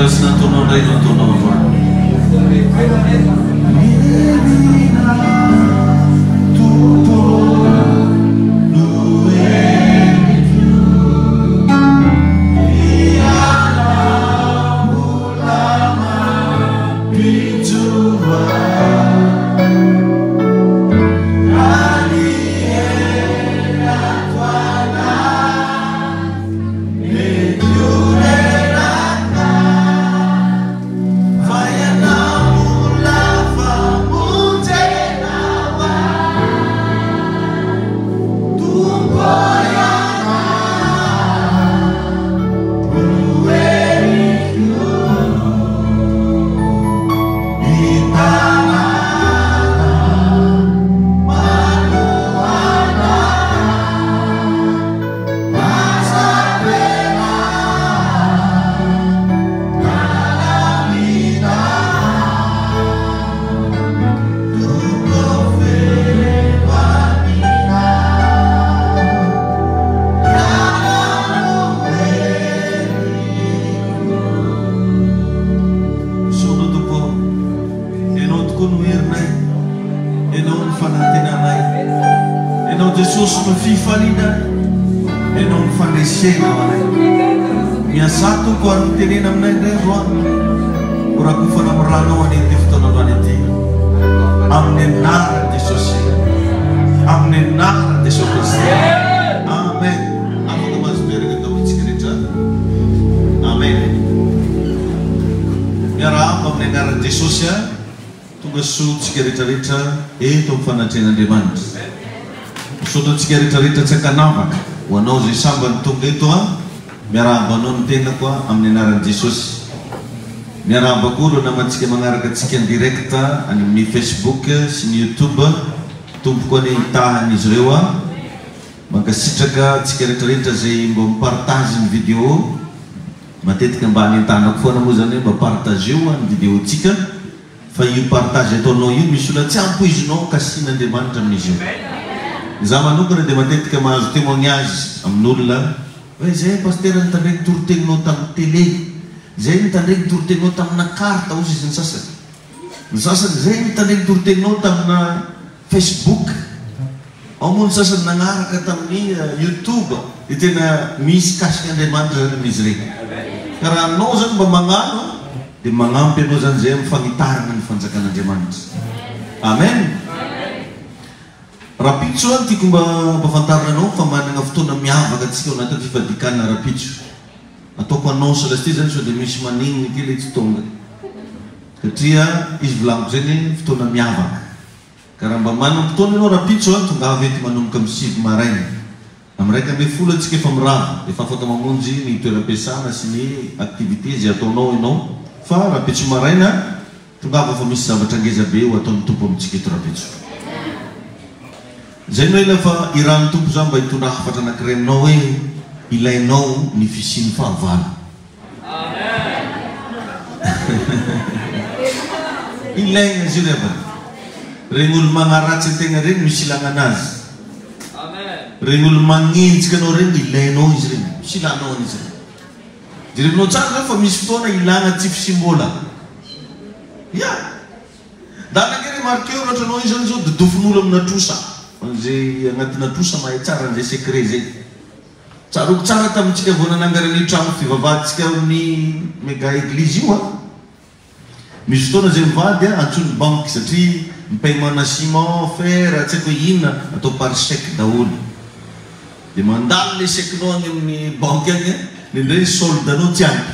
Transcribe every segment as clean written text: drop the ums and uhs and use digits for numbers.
mbola tsy nataonao indray no ataonao androany. Nirina Tompo no heriko Hiala mbola mampijoro ahy Raha ny hery ato anaty Mety ho reraka fa ianao mbola famonjena ho ahy Tompo ô ianao no heriko Mitanana manohana ahy. Misaotra Tompo ô, Ianao tokoa no herinay, Ianao no fanantenanay, Ianao Jesosy no fifalianay, Ianao no fandresena ho anay. Miasà Tompo ary mitenena aminay indray androany, ho rakofana amin'ny ranao anie ity fotoana androany ity. Amin'ny anaran'i Jesosy, amin'ny anaran'i Jesosy Kristy. Amen. Afaka mahazo toerana daholo isika rehetra. Amen. Miarahaba amin'ny anaran'i Jesosy a. Tonga soa tsika rehetra rehetra eto amin'ny fanatrehan'Andriamanitra. Misaotra antsika rehetra rehetra tsy ankanavaka. Ho anao izay sambany tonga eto a, miarahaba anao ny tenako a amin'ny anaran'i Jesosy. Miarahaba koa ireo namantsika magnaraka antsika en direct any amin'ny Facebook sy ny YouTube. Tompoko anie hitaha an'izy ireo a. Mankasitraka antsika rehetra rehetra izay mba mi-partage ny vidéo. Matetika mba anentanako foana moa zany hoe mba partageo hoa ny vidéo tsika fa io partage ataonao io misy olona tsy ampoizinao kasihin'Andriamanitra amin'izy io. Za manokana dia matetika mahazo témoignage amin'olona hoe zay pasitera nitandregny toriteninao tamin'ny télé, zay nitandregny toriteninao tamina carte hozy izy ny sasany. Ny sasany zay nitandregny toriteninao tamina Facebook, ao moa ny sasany nagnaraka tamin'ny youtube dia tena misy kasik'Andriamanitra zany amin'izy ireny. Ka raha anao zany mba magnano dia magnampy anao zany zay amin'ny fagnitarana ny fanjakan'Andriamanitra. Amen. Rapitso an, tiako mba ampafantarina anao fa managna fotoana miavaka antsika ao anatin'ny fifadikanana rapitso. Ataoko annonce lasiteo zany sao dia misy maninona kely tsy tonga. Satria izy volaniko zay anie fotoana miavaka. Ka raha mba manam-potoana ianao rahampitso an, tongava eto manomboka amin'ny 9 maraina. Amin'ny 11 antsika efa mirava, efa afaka mamonjy ny toeram-piasana sy ny activité izay ataonao ianao. Fa rahampitso maraina, tongava fa misy zavatra ngeza be ho ataon'ny Tompo amintsika eto rahampitso. Izay no ela fa irahan'ny Tompo za mba hitondra hafatra anankiray aminao hoe ilainao ny fisian'ny fahavalo. Ilaigna izy io ry havana. Regny olo magnaratsy antegna regny misy ilagna anazy. Regny olo magnenjika anao regny ilainao izy regny. Misy ilanao an'izy regny. Jerevinao tsara zany fa misy fotoana ilagna tsy fisiam-bola. Ya! Dada ange remarqueo raha ohatranao io zany zao dodofin'olo amina trosa. An'izay agnatina trosa mahay tsara an'izay secret zay. Tsaroako tsara tamintsika vao nanangana an'io trano fivavahantsika ao amin'ny Mega Eglise io an! Misy fotoana izay mivady an, antsoin'ny banky satria ny paiement-na ciment, fer, tsy haiko hoe inona, atao par chèque daholo. Dia mandalo ilay chèque-nao any amin'ny banky any an, indraindray ny solde-nao tsy ampy.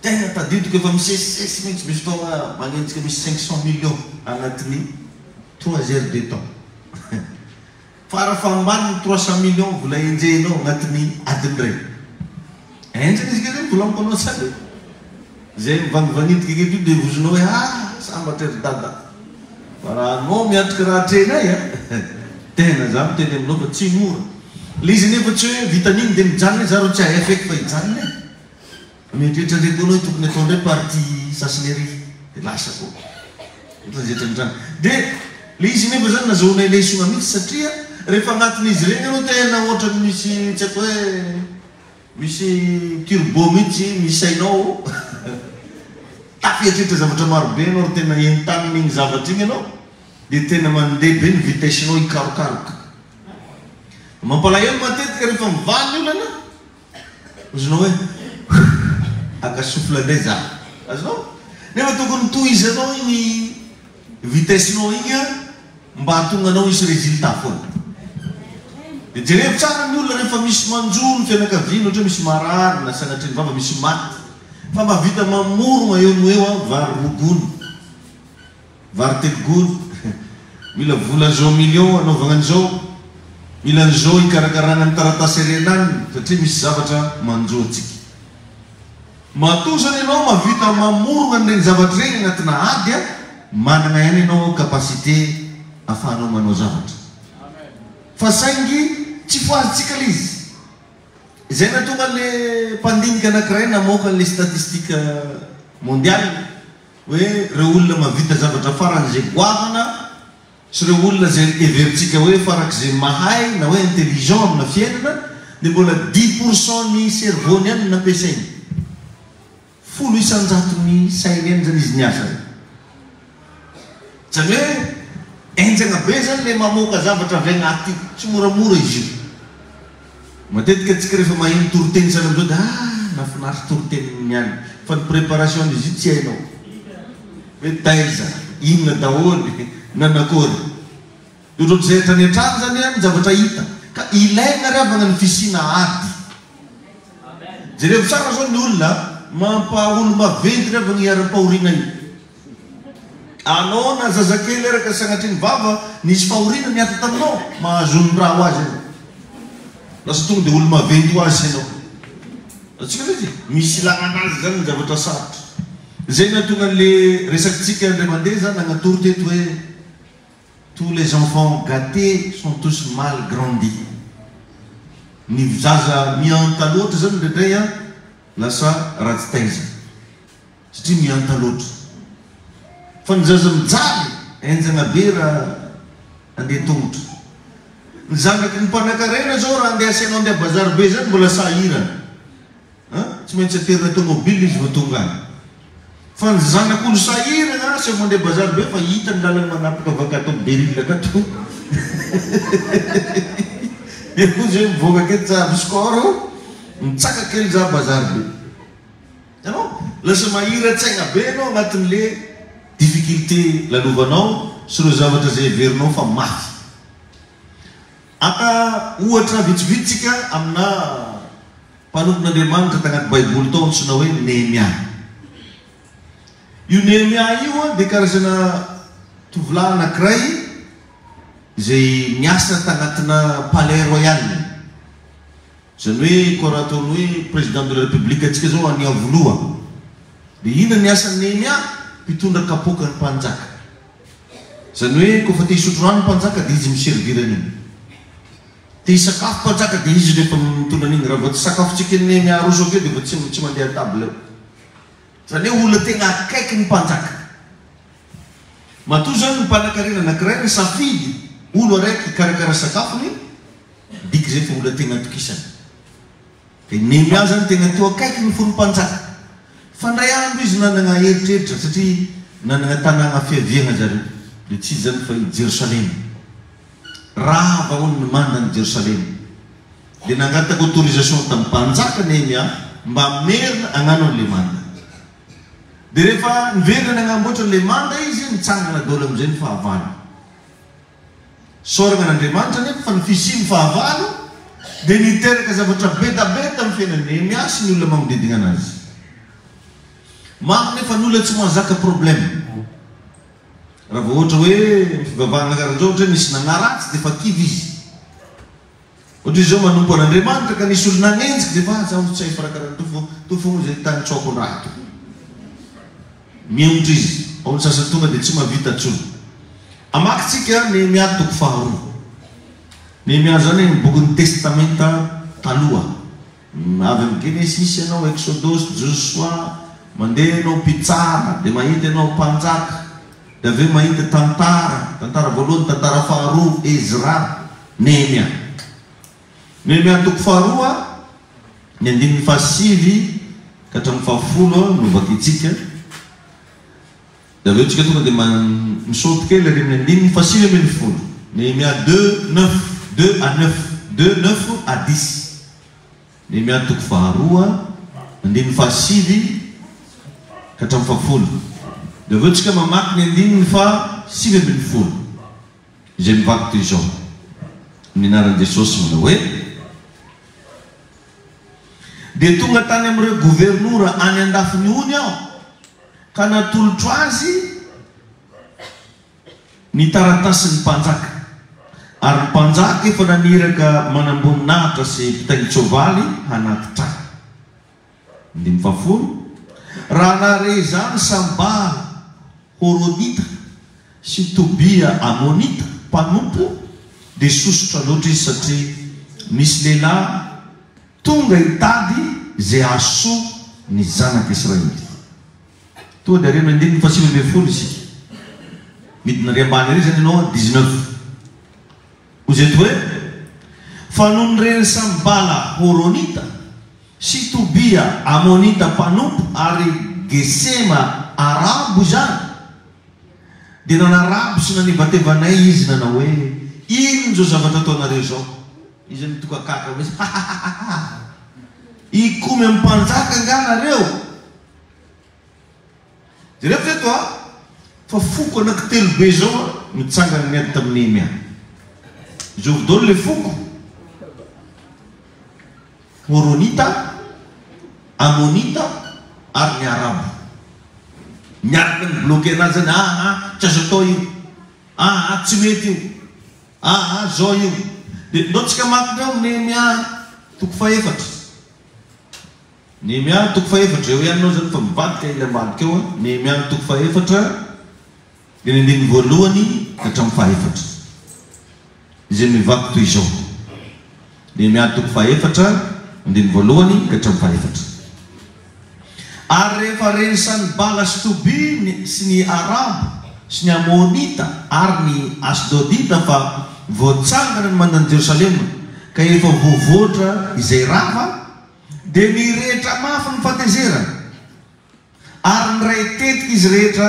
Tegna tadidiko efa misesisesy mihitsy, misy fotoagna magnenjika misy 500 millions agnatin'ny trois heures de temps. Fara fahambaniny 300 millions vola enjehinao agnatin'ny adiny iray. Enjana izy kay zany vola ampanao tsara e. Zay mivangivangitika aketo io dia vozonao hoe ah sambatra ry dada. Fa raha anao miatrika raha atrehinay a, tena za miteny aminao fa tsy mora. Le izy anefa tsy hoe vitan'iny dia mijanona e, za rô tsy hahay feky fa hijanona e. Mieritreritra ndray koa anao hoe tokony atao ndray partie sasiny ery dia lasa koa. Ohatran'izay hatrany hatrany. Dia ilay izy nefa zany nazahoanay lesona mihitsy satria rehefa agnatin'izy ireny ianao tena ohatran'ny misy tsy haiko hoe. Misy turbo mihitsy ny sainao Tafieritreritra zavatra maro be ianao ary tena entanin'igny zavatra igny ianao dia tena mandeha be ny vitesse-nao hikarokaroka. Mampalahelo matetika rehefa mivaha ny olana, azonao hoe haka souffle indray za. Azonao? Nefa tokony tohizanao igny vitesse-nao igny an mba hahatonga anao hisy résultat foana. Dia jerevo tsara ny olona rehefa misy manjo ny fianakaviany, ohatra hoe misy marary na sanatria ny vava misy maty, fa mahavita mamorogna eo no eo an, vary roa gony, vary telo gony, mila vola zao million hanaovagna an'izao, mila an'izao hikarakaragna ny taratasy ary ananiny, satria misy zavatra manjo antsika. Matoa zany ianao mahavita mamorogna an'ireny zavatra ireny agnatina ady a, managna ihany ianao capacité afahanao manao zavatra. Fa saingy tsy fohazintsika le izy. Izay nahatonga an'le mpandinika anakiray namoaka an'le statistique mondiale hoe ireo olona mahavita zavatra faran'izay goavana sy ireo olona izay heverintsika hoe farak'izay mahay na hoe intelligent amina fiainana dia mbola dix pour cent ny cerveau-ny ihany no nampiasainy. 10 isan-jaton'ny sainy ihany izany izy niasa. Izany hoe henjana be izany ilay mamoaka zavatra avy anaty io. Tsy moramora izy io. Matetika antsika rehefa maheno toriteny sahala amin'izao dia ah nahafinaritra toriteniny ihany. Fa ny préparation-n'izy io tsy hainao. Hoe taiza, inona daholo, nanakory. Dia ohatrohatr'izay hatrany hatrany izany ny zavatra hita. Ka ilaina ry havana ny fisiana ady. Jerevo tsara zao ny olona mampaha-olo-maventy ry havana iharam-pahoriana io. Anao na zazakely araka sagnatria ny vava nisy fahoriana nihatra taminao, mahazo ny ra ho azy ianao. Lasa tonga dia olo-maventy ho azy ianao. Azontsika ve izy? Misy ilàna anazy izany ny zavatra sarotra. Izay nahatonga an'le resakitsika indray mandeha za nagnatoro teto hoe Tous les enfants gâtés sont tous mal grandis. Ny zaza mihanta loatra zany indraindray an, lasa ratsy taiza. Satria mihanta loatra. Fa ny zaza mijaly, henjana be raha handeha tongotra. Ny zanaky ny mpanakarena zao raha andeha asainao andeha bazary be zany mbola sahirana. An! Tsy maintsy aterina tomobile izy vao tonga any. Fa ny zanak'olo sahirana asaivo mandeha bazary be fa hita ny lalana manapaka avy akato am Beryl akato. Eo koa zay mivoaka kely tsa avy score o, mitsaka kely za bazary be. Hitanao? Lasa mahira-tsaina be ianao agnatin'le difficulté lalovanao sy ireo zavatra izay heverinao fa mafy. Haka ohatra vitsivitsy tsika amina Mpanompon'Andriamanitra tagnaty Baiboly tao antsoina hoe Nehemia. Io Nehemia io dia karazana tovolahy anankiray izay niasa tagnatina palais royal. Izany hoe koa raha ataony hoe président de la république antsika zao any Iavoloha. Dia inona ny asan'i Nehemia? Mpitondra kapoakan'ny mpanjaka. Izany hoe koa fa te hisotro rano ny mpanjaka dia izy mi-servir an'iny. Te hisakafo mpanjaka dia izy no efa mitondra an'iny, raha vao tsy sakafontsika iny Nehemia aroso akeo dia efa tsy tsy mandeha à table eo. Izany hoe olona tena akaiky ny mpanjaka. Matoa izany ny mpanakarena anankiray nisafidy olo araiky hikarakara sakafony, midika izay fa olona tena atokisany. Dia Nehemia izany tena teo akaiky ny fon'ny mpanjaka. Fa indray andro izy nanana eritreritra satria nanana tanàna fiaviana zareo, dia tsy iza izany fa i Jerosalema. Rava hono ny mandan'i Jerosalema. Dia nangataka autorisation tamin'ny mpanjaka Nehemia mba hamerina hagnano an'ilay manda. Dia rehefa niverina nagnamboatra an'ilay manda izy, nitsangana daholo amin'izay ny fahavalo. Isaorana an'Andriamanitra anefa fa ny fisian'ny fahavalo dia niteraka zavatra be da be tamin'ny fiainan'i Nehemia sy ny olona magnodidina anazy. Maro nefa ny olona tsy mahazaka problème. Raha vao ohatra hoe ny fivavahana karan'izao ohatra hoe nisy nanaratsy dia efa kivy izy. Ohatra izy izao manompo an'Andriamanitra ka nisy olona nanenjika dia efa ah zaho tsy hay farakara ny Tompo, Tompo moa izay tany tsaoko ny raha to. Miongotra izy. Ao ny sasany tonga dia tsy mahavita intsony. Hamaky tsika Nehemia toko faharoa. Nehemia izany ny bokin'ny Testamenta Taloha. Avy amin'ny Genesisy ianao, Eksodosy, Josoa, mandeha ianao mpitsara, dia mahita ianao mpanjaka, dia avy eo mahita tantara, tantara voalohany, tantara faharoa, Ezra, Nehemia. Nehemia toko faharoa. Ny andininy fahasivy ka hatramin'ny fahafolo no vakintsika. Dia avy eo tsika tonga dia misaoty kely ary amin'ny andininy fahasivy ambin'ny folo. Nehemia deux neuf, deux à neuf, deux neuf à dix. Nehemia toko faharoa, andininy fahasivy ka hatramin'ny fahafolo. Dia avy eo tsika mamaky ny andininy fahasivy ambin'ny folo, izay mivaky toy izao, Amin'ny anaran'i Jesosy manao hoe, Dia tonga tany amin'ireo governora any andafin'ny ony aho, ka natolotro azy ny taratasin'ny mpanjaka. Ary ny mpanjaka efa naniraka manamboninahitra sy mpitaingin-tsoavaly hanatitra ahy. Andininy fahafolo, Raha nahare izany Sambala Horonita sy Tobia Amonita mpanompo, dia sosotra loatra izy satria nisy lehilahy tonga hitady izay hahasoa ny zanak'Israely. Tonga dia ary amin'ny andininy fahasivy ambin'ny folo isika. Midina ary ambany ary izany ianao, dix-neuf. Hoy izy eto hoe, Fa nony ren'i Sanbala Horonita sy Tobia Amonita mpanompo ary Gesema Arabo izany, dia nanarabo sy nanevateva anay izy nanao hoe, Inona izao zavatra ataonareo izao? Izy mitokakaka hoe, Hahahaha! Hikomy amin'ny mpanjaka angaha nareo? Jereo teto a, fa foko anaky telo be zao a nitsangana niady tamin'i Nehemia. Zovy daholo le foko, Horonita, Amonita ary ny Arabo. Niaraka ni-bloquer anazy zany, aa tsy azo atao io, aa tsy mety io, aa zao io. Dia ndao tsika hamaky indray ao amin'ny Nehemia toko fahefatra. Nehemia toko fahefatra, eo ihany ianao izany fa mivadika ilay ambadika eo an, Nehemia toko fahefatra, dia ny andininy voalohany ka hatramin'ny fahefatra, izay mivaky toy izao, Nehemia toko fahefatra, andininy voalohany ka hatramin'ny fahefatra. Ary rehefa ren'i Sanbala sy Tobia sy ny Arabo sy ny Amonita ary ny Asdodita fa voatsangana ny mandan'i Jerosalema ka efa voavoatra izay rava, Dia nirehitra mafy ny fahatezerany, ary niray tetika izy rehetra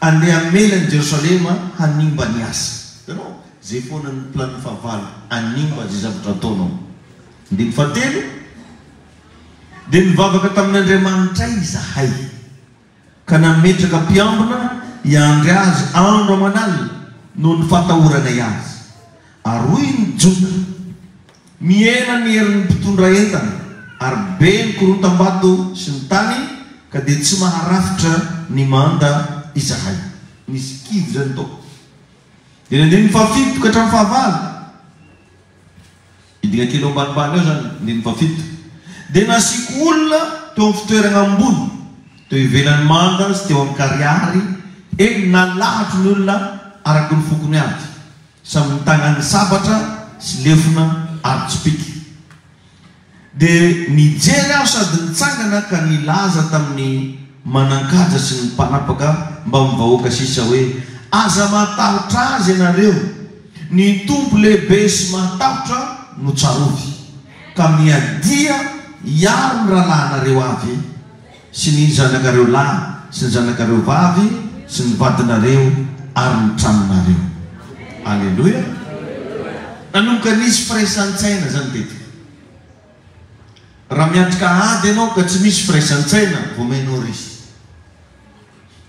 handeha hamely an'i Jerosalema hanimba ny asa. Hitanao? Izay foana ny planin'ny fahavalo, hanimba izay zavatra ataonao. Andininy fahatelo, Dia nivavaka tamin'ny Andriamanitray izahay, ka nametraka mpiambina hiandry azy andro aman'alina noho ny fatahoranay azy. Ary hoy ny Joda, Mihena ny herin'ny mpitondra entana, ary be ny korontam-bato sy ny tany, ka dia tsy maharafitra ny manda izahay. Nisy kivy izany tao. Dia ny andininy fahafito ka hatramin'ny fahavalo. Midina kely eo ambanimbany eo izany, andininy fahafito. Dia nasiako olona teo amin'ny fitoerana ambony, teo ivelan'ny manda sy teo an-karihary, eny, nalahatro ny olona araka ny fokony avy, samy nitana ny sabatra sy lefona ary tsipìka. Dia nijery aho sady nitsangana ka nilaza tamin'ny manan-kaja sy ny mpanapaka mbamin'ny vahoaka sisa hoe, Aza matahotra azy ianareo, ny Tompo lehibe sy mahatahotra no tsarovy, ka miadia hiaro ny rahalahinareo avy sy ny zanakareo lahy sy ny zanakareo vavy sy ny vadinareo ary ny tranonareo. Aleloia! Nanomboka nisy firaisan-tsaina izany teto. Raha miatrika ady ianao ka tsy misy firaisan-tsaina, vao mainao resy.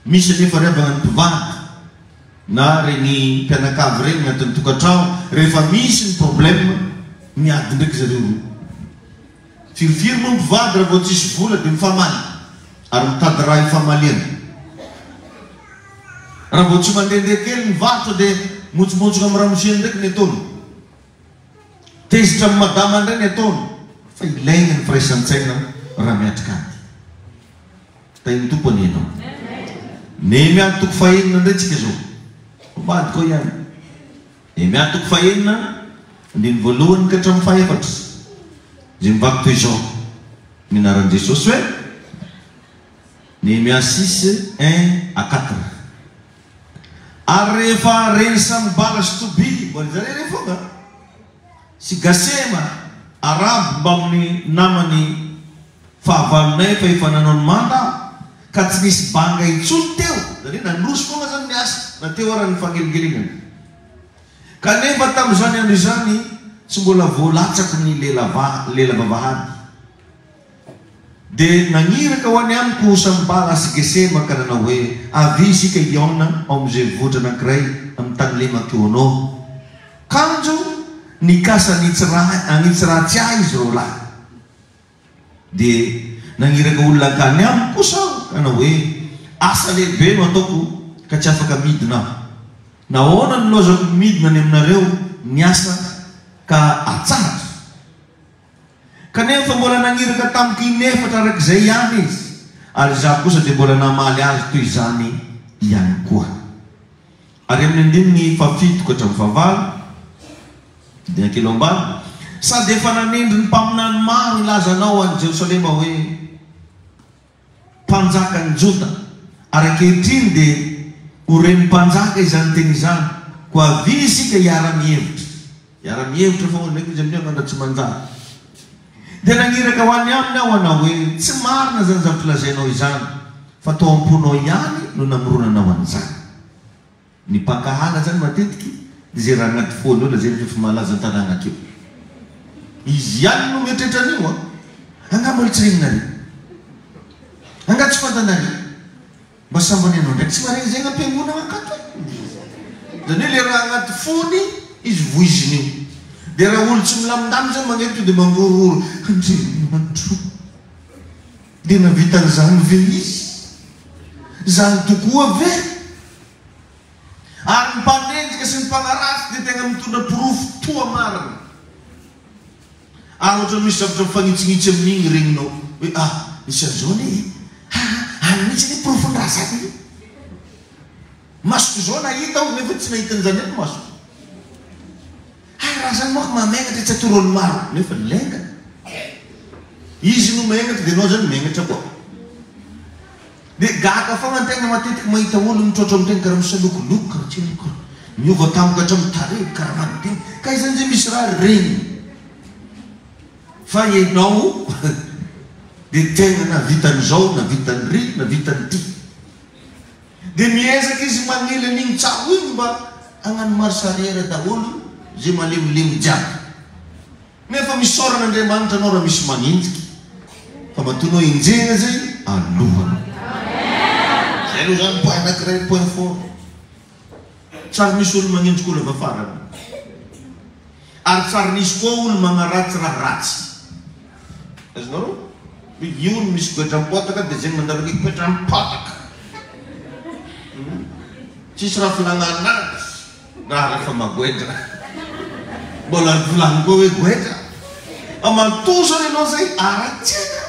Misy anefa ry havana ny mpivady na reny mpianakavy ireny anatin'ny tokantrano, rehefa misy ny problème, miady ndraiky zareo roa. Firifiry moa ny mpivady raha vao tsisy vola dia mifamaly ary mitady raha hifamaliana. Raha vao tsy mandehandeha kely ny varotra dia monjomonjona amin'ny ramoseny ndraiky ny ataony. Tezitra amin'i madama indray ny ataony fa ilaina ny firaisan-tsaina raha miatrika ady. Tahin'ny Tompo anie ianao. Nehemia toko fahenina indray tsika izao. Ambadika ao ihany. Nehemia toko fahenina, andininy voalohany ka hatramin'ny fahefatra. Izay mivaky toy izao. Ny anaran'i Jesosy hoe Nehemia six, un à quatre. Ary rehefa ren'i Sanbala sy Tobia, mbola zareo ireo foana, sy Gasema, Arabo mbamin'ny namany. Fahavalonay fa efa nanao ny manda aho, ka tsy nisy banga intsony teo, izany hoe nandroso foana izany ny asa, na teo ara ny fanelingelenana. Kanefa tamin'izany andro izany, tsy mbola voalatsako ny lela lela vavahady. Dia nagniraka ho any amiko Sanbala sy Gesema ka nanao hoe, Avia isika hihaona ao amin'izay vohitra anankiray amin'ny tany lemak'i Ono. Kanjo nikasa hagnitsy ratsy ahy izy roalahy. Dia nagniraka olona hankany aminy kosa aho ka nanao hoe, Asa lehibe no ataoko ka tsy afaka midina aho. Nahoana no nilaozako midina any aminareo ny asa ka atsahatra? Kanefa mbola nagniraka tamiko inefatra araka izay ihany izy, ary izaho kosa dia mbola namaly azy toy izany ihany koa. Ary amin'ny andininy fahafito ka hatramin'ny fahavalo, dia kely ao ambany, Sady efa nanendry ny mpaminany maro hilaza anao any Jerosalema hoe, Mpanjakan'ny Joda, ary ankehitriny dia ho ren'ny mpanjaka izany teny izany, koa avia isika hiara-mihevitra. Hiara-mihevitra fa hoy ndraiky izy amin'io angamba tsy manjary. Dia nagniraka ho any aminy aho hanao hoe, Tsy marina izany zavatra lazainao izany, fa tao am-ponao ihany no namoronanao an'izany. Ny mpankahala zany matetiky de zay raha agnaty fony eo lazainy f'efa malaza an-tanàgna akeo. Izy ihany no mieritreritra an'io an! Angaha mbola tsy regninareo? Angaha tsy fantanareo? Mba sambany anao ndraiky tsy maregny zegny am-piangonagna akato e! Zany hoe le raha agnaty fony izy voiziny io. De raha olo tsy milamindaminy zany magneno to de mangorohoro, Andriamanitro o! Dia nahavita an'izany ve izy? Izany tokoa ve? Ary ny mpanenjika sy ny mpanaratsy dia tegna mitondra porofo toa marina. Ary ohatran'ny misy zavatra mifanitsinitsy amin'igny regninao hoe ah, nisy an'izao anie e! Haa, any mihitsy anie porofon'ny raha zany e! Masoko izao nahita aho nefa tsy nahita an'izany ihany ny masoko. Hay raha zany manko mahamegnatra tsy atoro olo maro nefa lenga izy no megnatra de enao zany megnatra koa de gaga fogna antegna matetiky mahita olo mitrotro amintegna karaha misalokoloko karaha tsy haiko miova tampoka hatramin'ny tarehy karaha mantegna kay zany zay misy raha regny fa enao de tegna nahavita an'izao nahavita an'ry nahavita an'ity. Dia miezaka izy mamely an'igny tsaho igny mba hagnano marche arrière daholo ze malemilemy jiaby. Nefa misaora an'Andriamanitra anao raha misy magnenjiky fa matoa anao enjehina zay alohanao. Zay aloha zany point anakiray point fort. Tsary misy olo magnenjika olo avy afarany. Ary tsary nisy koa olo magnaratsy raha ratsy. Azonareo? Hoe io no misy goetram-potaka dia zegny mandalo akaiky goetram-potaka. Tsisy raha filagnana azy raha rehefa magoetra. Mbola volagny koa hoe goetra. Fa matoa zany ianao zay ara-tsaina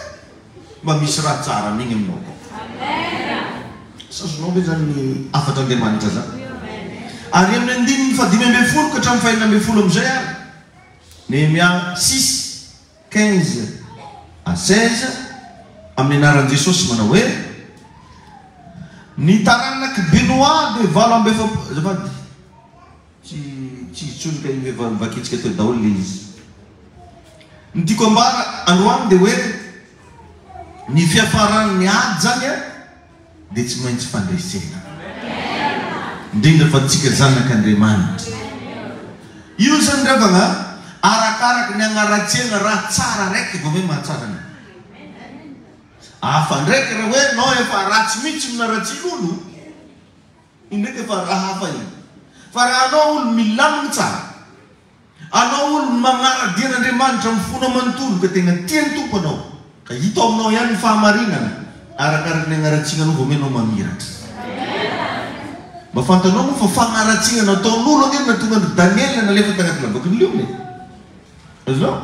mba misy raha tsara amin'igny aminao koa. Tsy azonao ve zany ny hafatr'Andriamanitra zany? Ary amin'ny andininy fahadimy ambin'ny folo ka hatramin'ny fahenina ambin'ny folo amin'izay ary, Nehemia 6, 15 à 16, amin'ny anaran'i Jesosy manao hoe, Ny taranak'i Benoa dia valo amby efapolo, azafady, tsy tsy izy intsony ka iny efa novakintsika teo daholo ilay izy. Ny tiako ambara androany dia hoe, ny fiafaran'ny ady zany an, dia tsy maintsy fandresena. Indrindra fa antsika zanak'Andriamanitra. Io zany ry havagna, arakaraky ny agnaratsiagna raha tsara raiky vao hoe mahatsara anao. Hafa ndraiky raha hoe nao efa ratsy mihitsy no naratsian'olo, iny ndraiky efa raha hafa iny. Fa raha anao olo milamigny tsara, Anao olo magnara-dia an'Andriamanitra amin'ny fonao manontolo ka tegna tia ny Tompo anao, ka hita ao aminao ihany ny fahamarinana, arakaraky ny agnaratsiagna anao vao omenao mamiratra. Mba fantanao moa fa fagnaratsiagna nataon'olo ange no nahatonga an-dry Daniela nalefa tagnaty lavaky ny liona e? Azonao?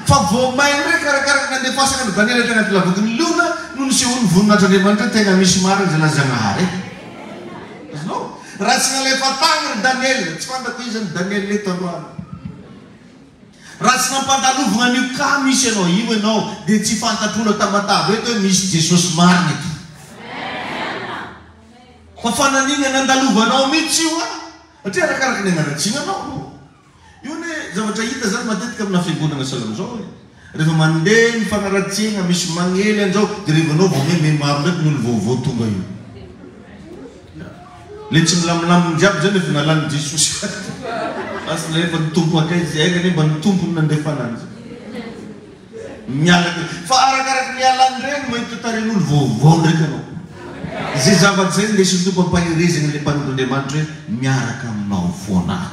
Fa vao may ndraiky arakaraky nandefasagna an-dry Daniela tagnaty lavaky ny liona no nisehoan'ny voninahitr'Andriamanitra hoe tegna misy marina zay lazagnahary e. Azonao? Raha tsy nalefa tagny ry Daniel, tsy fantako iza ny Daniel eto androany. Raha tsy nampandalovagna an'io cas misy anao io ianao dia tsy fantatr'olo a Tamatave eto hoe misy Jesosy marina eto. Fa fananigna nandalovanao mihitsy io an! Satria arakaraky ny agnaratsignanao no. Io anie zavatra hita zany matetika amina fiangonana sahala amizao e. Rehefa mandeha ny fanaratsiana, misy magnely anzao, de revanao vao miha maro ndraiky ny olo vaovao tonga io. Le tsy milamilaminy jiaby zany efa nalan'i Jesosy Asa le efa ny Tompo akaizy aika anie mba ny Tompo no nandefa ananjy. Miala kely. Fa arakaraky ny ialan'ireny no mahita tarehin'olo vaovao ndraiky anao. Izay zavatra izay ndesin'ny Tompo ampaherezana ilay mpanompon'Andriamanitra hoe miaraka aminao foana aho.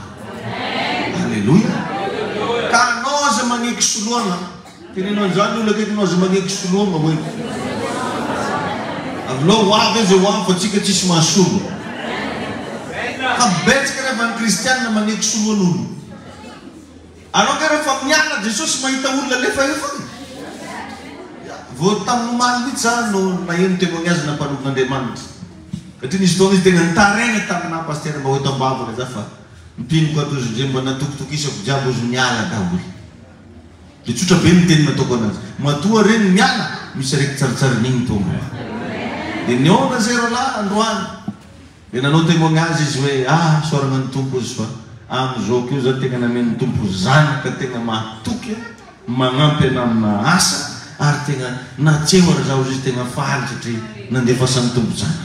Aleloia. Ka anao aza magneky soloagna. Teneno an'izany ny olona akaikinao aza magneky soloagna hoe. Avelao ho avy aza ho avy fa tsika tsisy mahasolo. Fa betsaka rehefa ny kristianina magneky soloan'olo. Anao nge rehefa miala Jesosy mahita olona alefa eo foana e! Vao tamin'ny omaly mihitsy za no naheno témoignage na mpanompon'Andriamanitra. Satria nisy fotoana izy tegna nitaraigna taminah Pasteur mba ho eto am-bavaka za fa mpino ko ato izy ndre mba natokitokisako jiaby ozy miala daholo. De tsotra be ny teny nataoko anazy. Matoa regny miala, misy araiky tsaratsara n'igny tonga. De nihaona zay roalahy androany. Dia nanao témoignage izy hoe, ah, isaoragna ny Tompo izy fa amin'izao koa za tegna namen'ny Tompo zanaka tegna mahatoky aho, magnampy anah amina asa ary tegna na tsy eo ary zaho izy tegna faly satria nandefasan'ny Tompo zanaka.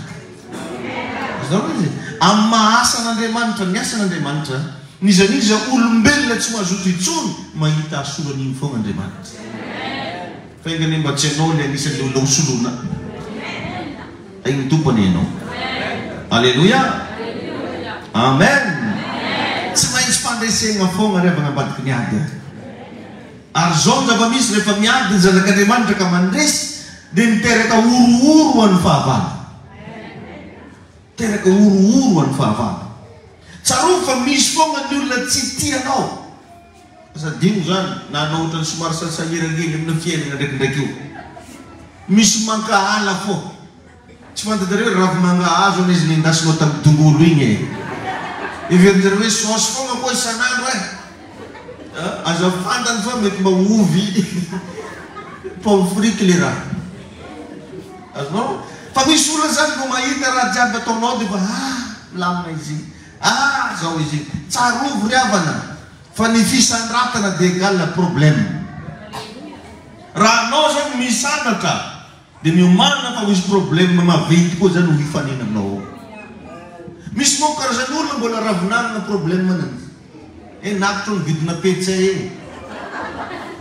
Azonareo izy? Amin'ny maha asan'Andriamanitra, ny asan'Andriamanitra, n'iza n'iza olombelona tsy mazoto intsony mahita hasoran'igny foagna Andriamanitra. Fa enga anie mba tsy ianao ilay anisan'ilay olona hosoloina. Tahin'ny Tompo anie ianao. Aleloia. Amen. Tsy maintsy fandresena foana ry havana ambadiky ny ady a. Ary izao ny zava-misy rehefa miady ny zanak'Andriamanitra ka mandresy dia miteraka horohoro ho an'ny fahavalo. Miteraka horohoro ho an'ny fahavalo. Tsarovy fa misy foana ny olona tsy tia anao. Aza adino izany na anao ohatran'ny somary sasahirana kely amina fiainana ndraikindraiky io. Misy mankahala fô. Tsy fantatrareo hoe ravi-mangahazo anie izy nendasinao tamin'ny dongolo igny e. Heverinjareo hoe saosy foagna koa isan'andro e. Aza fantany fa mety mba ovy pomme frite le raha. Azonao? Fa misy olona zany vao mahita raha jiaby ataonao dia efa ah milamina izy igny. Ah zao izy igny. Tsarovy ry havana. Fa ny fisandratana dia égal problème. Raha anao zany misandratra dia miomàna fa ho hisy problème maventy koa zany ho hifanena aminao ao. Misy manko karazan'olona mbola ravinanana problème nany. Eh nakotro ny vidina petsa eo.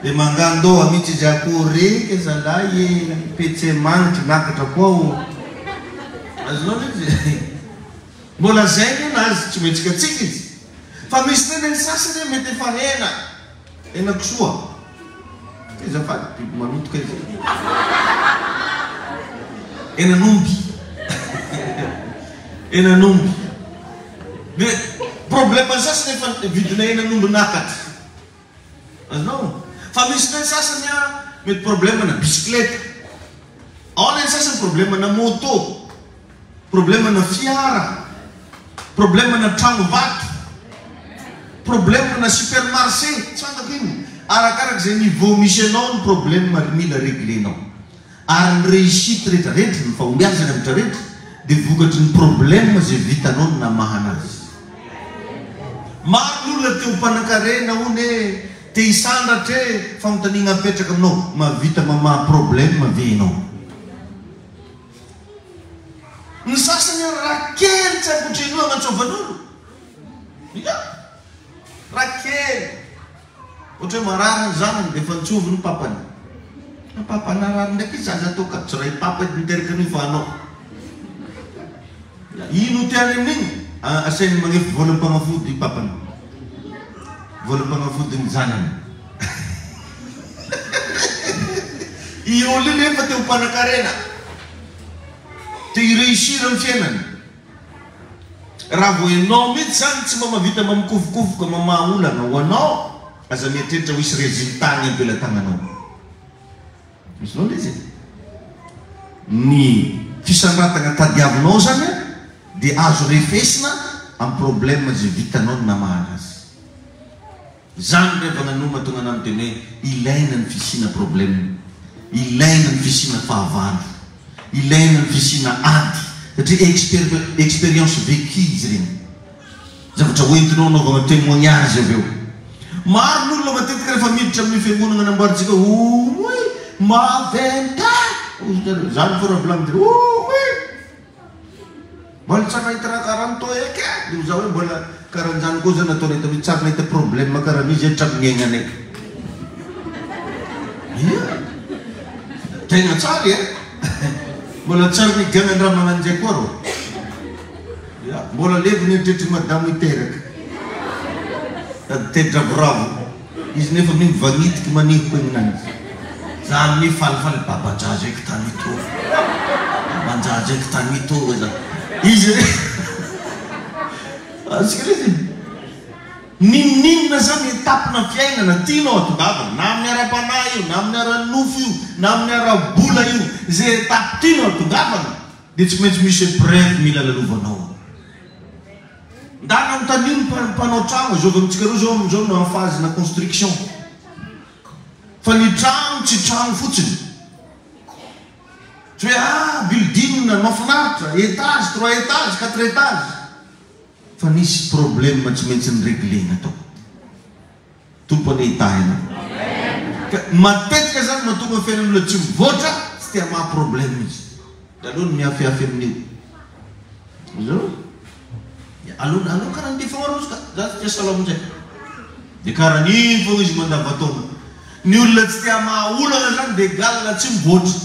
Dia mangandoha mihitsy izy akory reka zalahy e, petsa magnitry nakatra koa ô. Azonao ve izy? Mbola zay ny anazy, tsy mihetsikatsika izy. Fa misy ndray ny sasany hoe mety efa hena, hena kisoa. Ty azafady, biby maloto kay zay. Henan'omby. Henan'omby. De problème ny sasany efa vidina henan'omby nakatra. Azonao? Fa misy ndray ny sasany an, mety problème na bicyclette. Ao ndray ny sasany problème na moto. Problème na fiara, problème na tragno vato, problème na supermarché, tsy fantako ino, arakaraka izay niveau misy anao ny problème ry mila reglenao. Ary ny réussite rehetra rehetra, ny fahombiazana rehetra rehetra dia vokatry ny problème izay vitanao ny namahana azy. Maro ny olona te ho mpanankarena hono e, te hisandratra e, fanontaniana apetraka aminao, mahavita mamaha problème ve ianao? Ny sasany ary raha kely tsy ampotrehinao agnantsovan'olo. Ya! Raha kely. Ohatra hoe marary ny zanany dia efa antsoviny ny papany. Fa papa narary ndraiky izy aza atao ka tsy ray papa edy niteraka an'io fa anao. Ya, ino tiany amin'igny? Asainy magnefy volam-pagnafody papany. Volam-pagnafody ny zanany. I olo io nefa te ho mpanakarena, te hi réussir amin'ny fiainany. Raha vao enao mihitsy zany tsy mba mahavita mba mikofokofoka mamaha olana ho anao, aza mieritreritra ho hisy résultat ny am-pelatananao. Azonao le izy e? Ny fisandratana tadiavinao zany an, dia azo refesina amin'ny problème izay vitanao ny namahana azy. Izany ry havana no mahatonga anah miteny hoe ilaina ny fisiana problème, ilaina ny fisiana fahavalo, ilaina ny fisiana ady satria expérience vécue izy ireny. Zavatra hoentinao anaovana témoignage avy eo. Maro ny olona matetika rehefa miditra amin'io fiangonana namboarintsika oy maventy hozy nareo. Zany fô raha volagniny de oy mbola tsy nahita raha karaha an'ito eky e. De ho za hoe mbola karan'izany koa zany nataonay tamin'io tsary nahita problème karaha an'io zay hatramin'ny niaignanay. Ia. Tegna tsara e. Mbola tsary niganan-draha magnan'izay koa rô. Ya, mbola levona eritreritry madamo hiteraka. Sady teri-dravoravo. Izy nefa amin'iny vagnitiky manihoko egninanjy. Za amin'iny falifaly baban-jaza eky tany tô. Baban-jaza eky tany tô hoy za. Izy re. Azontsika re izy. N'inon'inona zany étape-na fiainana tianao hatongavana, na amin'ny ara-panahy io, na amin'ny ara-nofo io, na amin'ny ara-bola io, izay étape tianao hatongavana, Dia tsy maintsy misy épreuve mila lalovanao. Ndana anontanio ny mpanao tragno, zovy amintsika reo zao amin'izao no en phase na construction. Fa ny tragno tsy tragno fotsiny. Tsy hoe ah building mahafinaritra, étage, trois étages, quatre étages. Fa nisy problème tsy maintsy ni-regler-na tao. Tompo anie hitahy anao. Ka matetika zany mahatonga fiainan'olona tsy mivoatra, tsy te hamaha problème izy. De aleony miafiafy amin'io. Azonao? De aleony, aleo karaha an'ity foagna rozy ka, za tsy tia salamo zay. De karaha an'iny foagna izy mandava-taona. Ny olona tsy te hamaha olana zany de égal tsy mivoatra.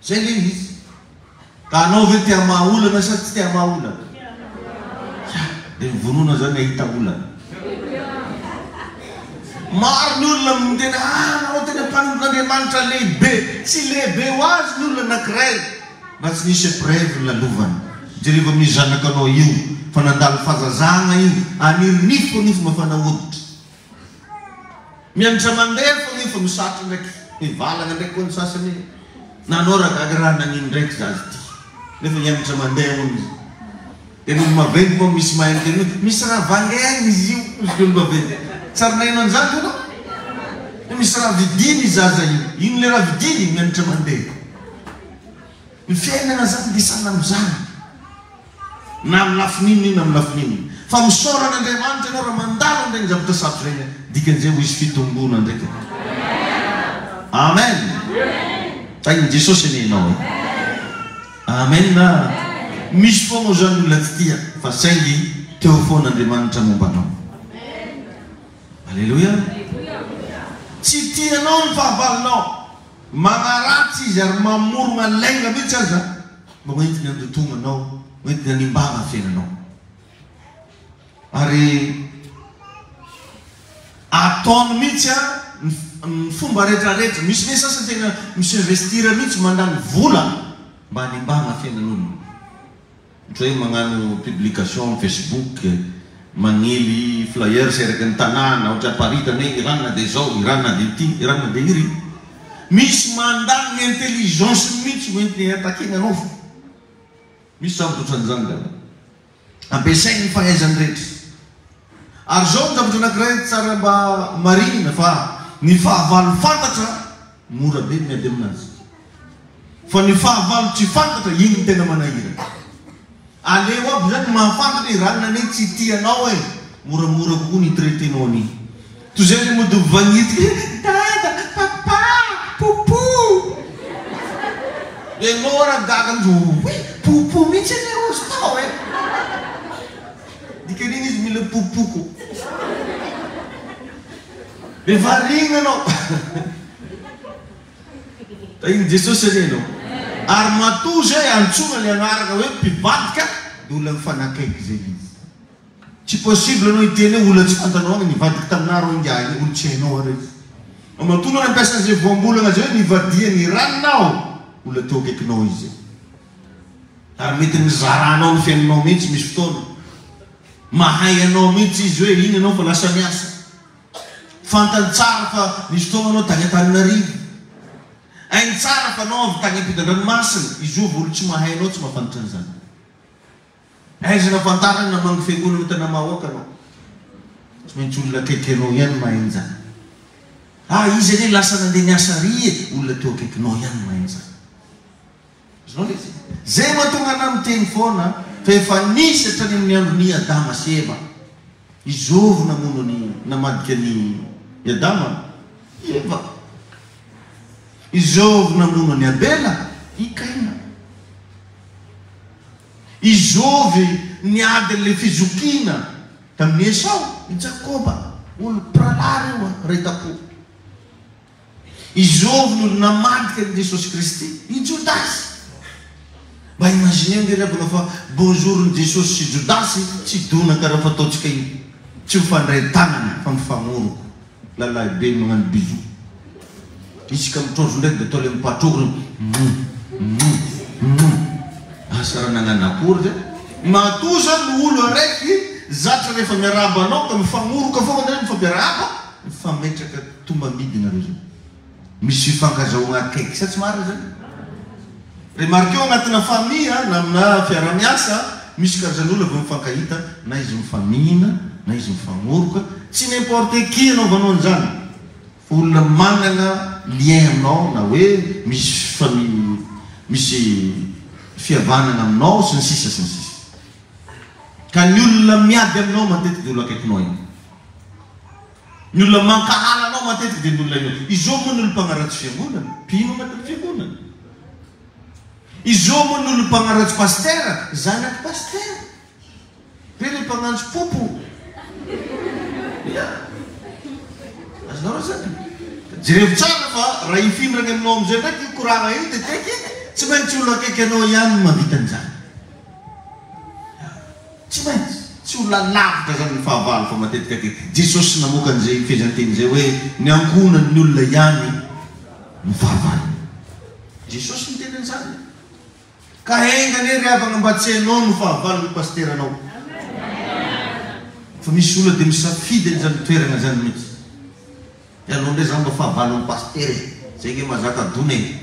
Zay le izy. Ka anao ve te hamaha olana sa tsy te hamaha olana? Ya, de mivonona zany hahita olana. Maro ny olona miteny ah nareo tena mpanompon'Andriamanitra lehibe. Tsy lehibe ho azy ny olona anakiray raha tsy nisy épreuve nolalovany. Jerevo amin'io zanakanao io fa nandalo fahazazagna io, aniry nify fô nify mafana hoditra. Mianatra mandeha fô nefa misatra ndraiky mivalagna ndraiky koa ny sasany e! Nanao raha gaga raha nagnino ndraiky zaza ty nefa hianatra mandeha hono izy de ny olo maventy moa misy mahay miteny hoe misy raha vangaina izy io hozy ny olo maventy tsary naheno an'izany ve anao? Hoe misy raha vidiny i zaza io ino le raha vidiny? Mianatra mandeha ny fiainana zany de sahala amizany. Na amin'ny lafiny inona io na amin'ny lafiny inona. Fa misaora an'Andriamanitra ianao raha mandalo an'ireny zavatra sarotra ireny, dikan'izay ho hisy fitomboana ndraika. Amen. Tahin'i Jesosy anie ianao e. Amen. Misy foana moa izany olona tsy tia fa saingy teo foana Andriamanitra momba anao. Aleloia. Tsy tianao ny fahavalonao. Magnaratsy izy ary mamorogna lainga mihitsy aza mba ho entiny handotoagna anao, ho entiny hanimbagna fiaignanao. Ary ataony mihitsy a ny fomba retraretra. Misy ve sasany tegna mi-s'investir mihitsy mandany vola mba hanimbagna fiaignan'olona. Ohatra hoe magnano publication am facebook, magnely flyers eraky ny tanàna, ohatra aparitany hoe i ranona dia izao, i ranona dia ity, i ranona dia iry. Misy mandany ny intelligence-ny mihitsy ho entiny hi-attaquer-na anao fo. Misy zavatra ohatran'izany angamba. Ampiasainy ny fahaizany rehetra. Ary izao ny zavatra anankiray tsara mba marihina fa ny fahavalo fantatra mora be ny miady aminazy. Fa ny fahavalo tsy fantatra iny no tena manahirana. Aleo aby zany mahafantatra i ranona anie tsy tia anao e! Moramora kokoa ny traiter-nao an'iny. Toy izay le mody mivangitika hoe dada, papa, poupou. Enao raha gaga mihitsy oay poupou mihitsy anie rozy tao e! Dikan'iny izy mila poupou ko. Be variana anao. Tahin'i Jesosy anie ianao. Ary matoa zay antsoina le anarana hoe mpivadika de olona mifanakaiky zay izy. Tsy possible anao hiteny hoe olona tsy fantanao agny nivadika taminah rô ingahy iny, olo tsy hainao ary izy. Fa matoa anao nampiasa an'izay voambolana zay hoe nivadihan'i ranona aho, olona teo akaikinao izy zay. Ary mety nizaranao ny fiainanao mihitsy misy fotoana. Mahay anao mihitsy izy hoe iny ianao fa lasa niasa. Fantany tsara fa nisy fotoana anao tany Antananarivo. Hainy tsara fa anao avy tany ampitan-dranomasina. Izy io vao olo tsy mahay anao tsy mahafantatra an'izany. Aiza no ahafantarany na mangy fiangonana Tanamahoaka anao? Tsy maintsy olona akaiky anao ihany mahay an'izany. Ah, izy anie lasa nandeha niasa ary e! Olona teo akaikinao ihany mahay an'izany. Azonao ilay izy? Izay mahatonga anah miteny foana fa efa nisy hatrany amin'ny andron'i Adama sy Eva. I Zovy namono an'i namadika an'i Adama? I Eva. I Zovy namono an'i Abela? I Kaina. I Zovy niady an'ilay fizokiana tamin'i Esao? I Jakoba. Olo-mpirahalahy ireo an, iray tam-po. I Zovy no namadika an'i Jesosy Kristy? I Jodasy. Mba imagineo nge ry havana fa bonjour n'i Jesosy sy Jodasy tsy dona karaha fataontsika io. Tsy mifandray tanana fa mifagnoroka. Lalahy be magnano bisou. Isika mitrôtro ndraiky de atao le mipatroko regny mouh mouh mouh. Asa raha nagnano akory zay. Matoa zany olo araiky zatra rehefa miarahaba anao ka mifagnoroka fogna nareo mifampiarahaba, mifametraka Tombam-bidy nareo zao. Misy fifankazahoagna akaiky sa tsy marina zany? Remarqueo agnatina famille na amina fiarahamiasa misy karazan'olo vao mifankahita na izy mifamihina na izy mifagnoroka, tsy n'importe qui anaovanao an'izany fa olona managna lien aminao na hoe misy famille misy fihavanagna aminao sy ny sisa sy ny sisa. Ka ny olona miady aminao matetika dia olo akaikinao ihany. Ny olona mankahala anao matetika dia ny olona io. Izao moa ny olona mpanaratsy fiangonana, mpino anatin'ny fiangonana. Izao moa ny olona mpanaratsy pasitera, zanak'i pasitera. Be le mpagnantso popo. Ya. Azonareo zany? Jerevo tsara fa raha hifindra any aminao amin'izay ndraiky io koragna io teteky, tsy maintsy olona akaiky anao ihany no mahavita an'izany. Tsy maintsy. Tsy olona lavitra izany ny fahavalo fa matetika dia Jesosy namoaka an'izay fehezanteny izay hoe ny ankohonan'ny olona ihany no fahavalony. Jesosy niteny an'izany. Ka enga anie ry havagna mba tsy ianao no fahavalon'ny pasiteranao. Fa misy olona dia misafidy an'izany toerana izany mihitsy. Ianao ndray zany mba fahavalon'ny pasitera e! Zay nge mazaka dona e!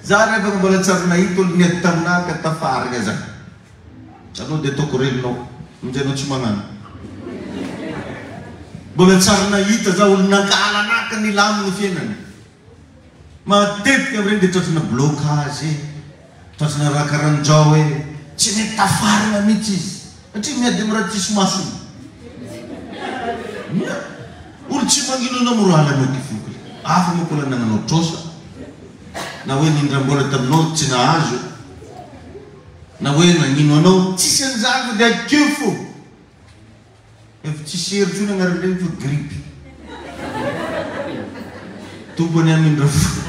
Za ry havana mbola tsy ary nahita olo niady taminah ka tafaharigna za. Aleo de ataoko reninao aminjay anao tsy magnano. Mbola tsy ary nahita za olo nankahala anah ka nilamigny fiainany. Matetika amin'ireny dia tratrana blocage e, tratrana raha karan'izao e, tsy mety tafarina mihitsy izy satria miady amin'ny raha tsisy masony. Mia, olo tsy magnino anao moro halanao ty foko le, hafa manko olo anagnanao trosa, na hoe nindram-bola taminao tsy nahazo, na hoe nagnino anao, tsisy an'izany fa dia akeo fô. Efa tsisy hery intsony agnaran'ireny fa grippe. Tompo anie hamindra fo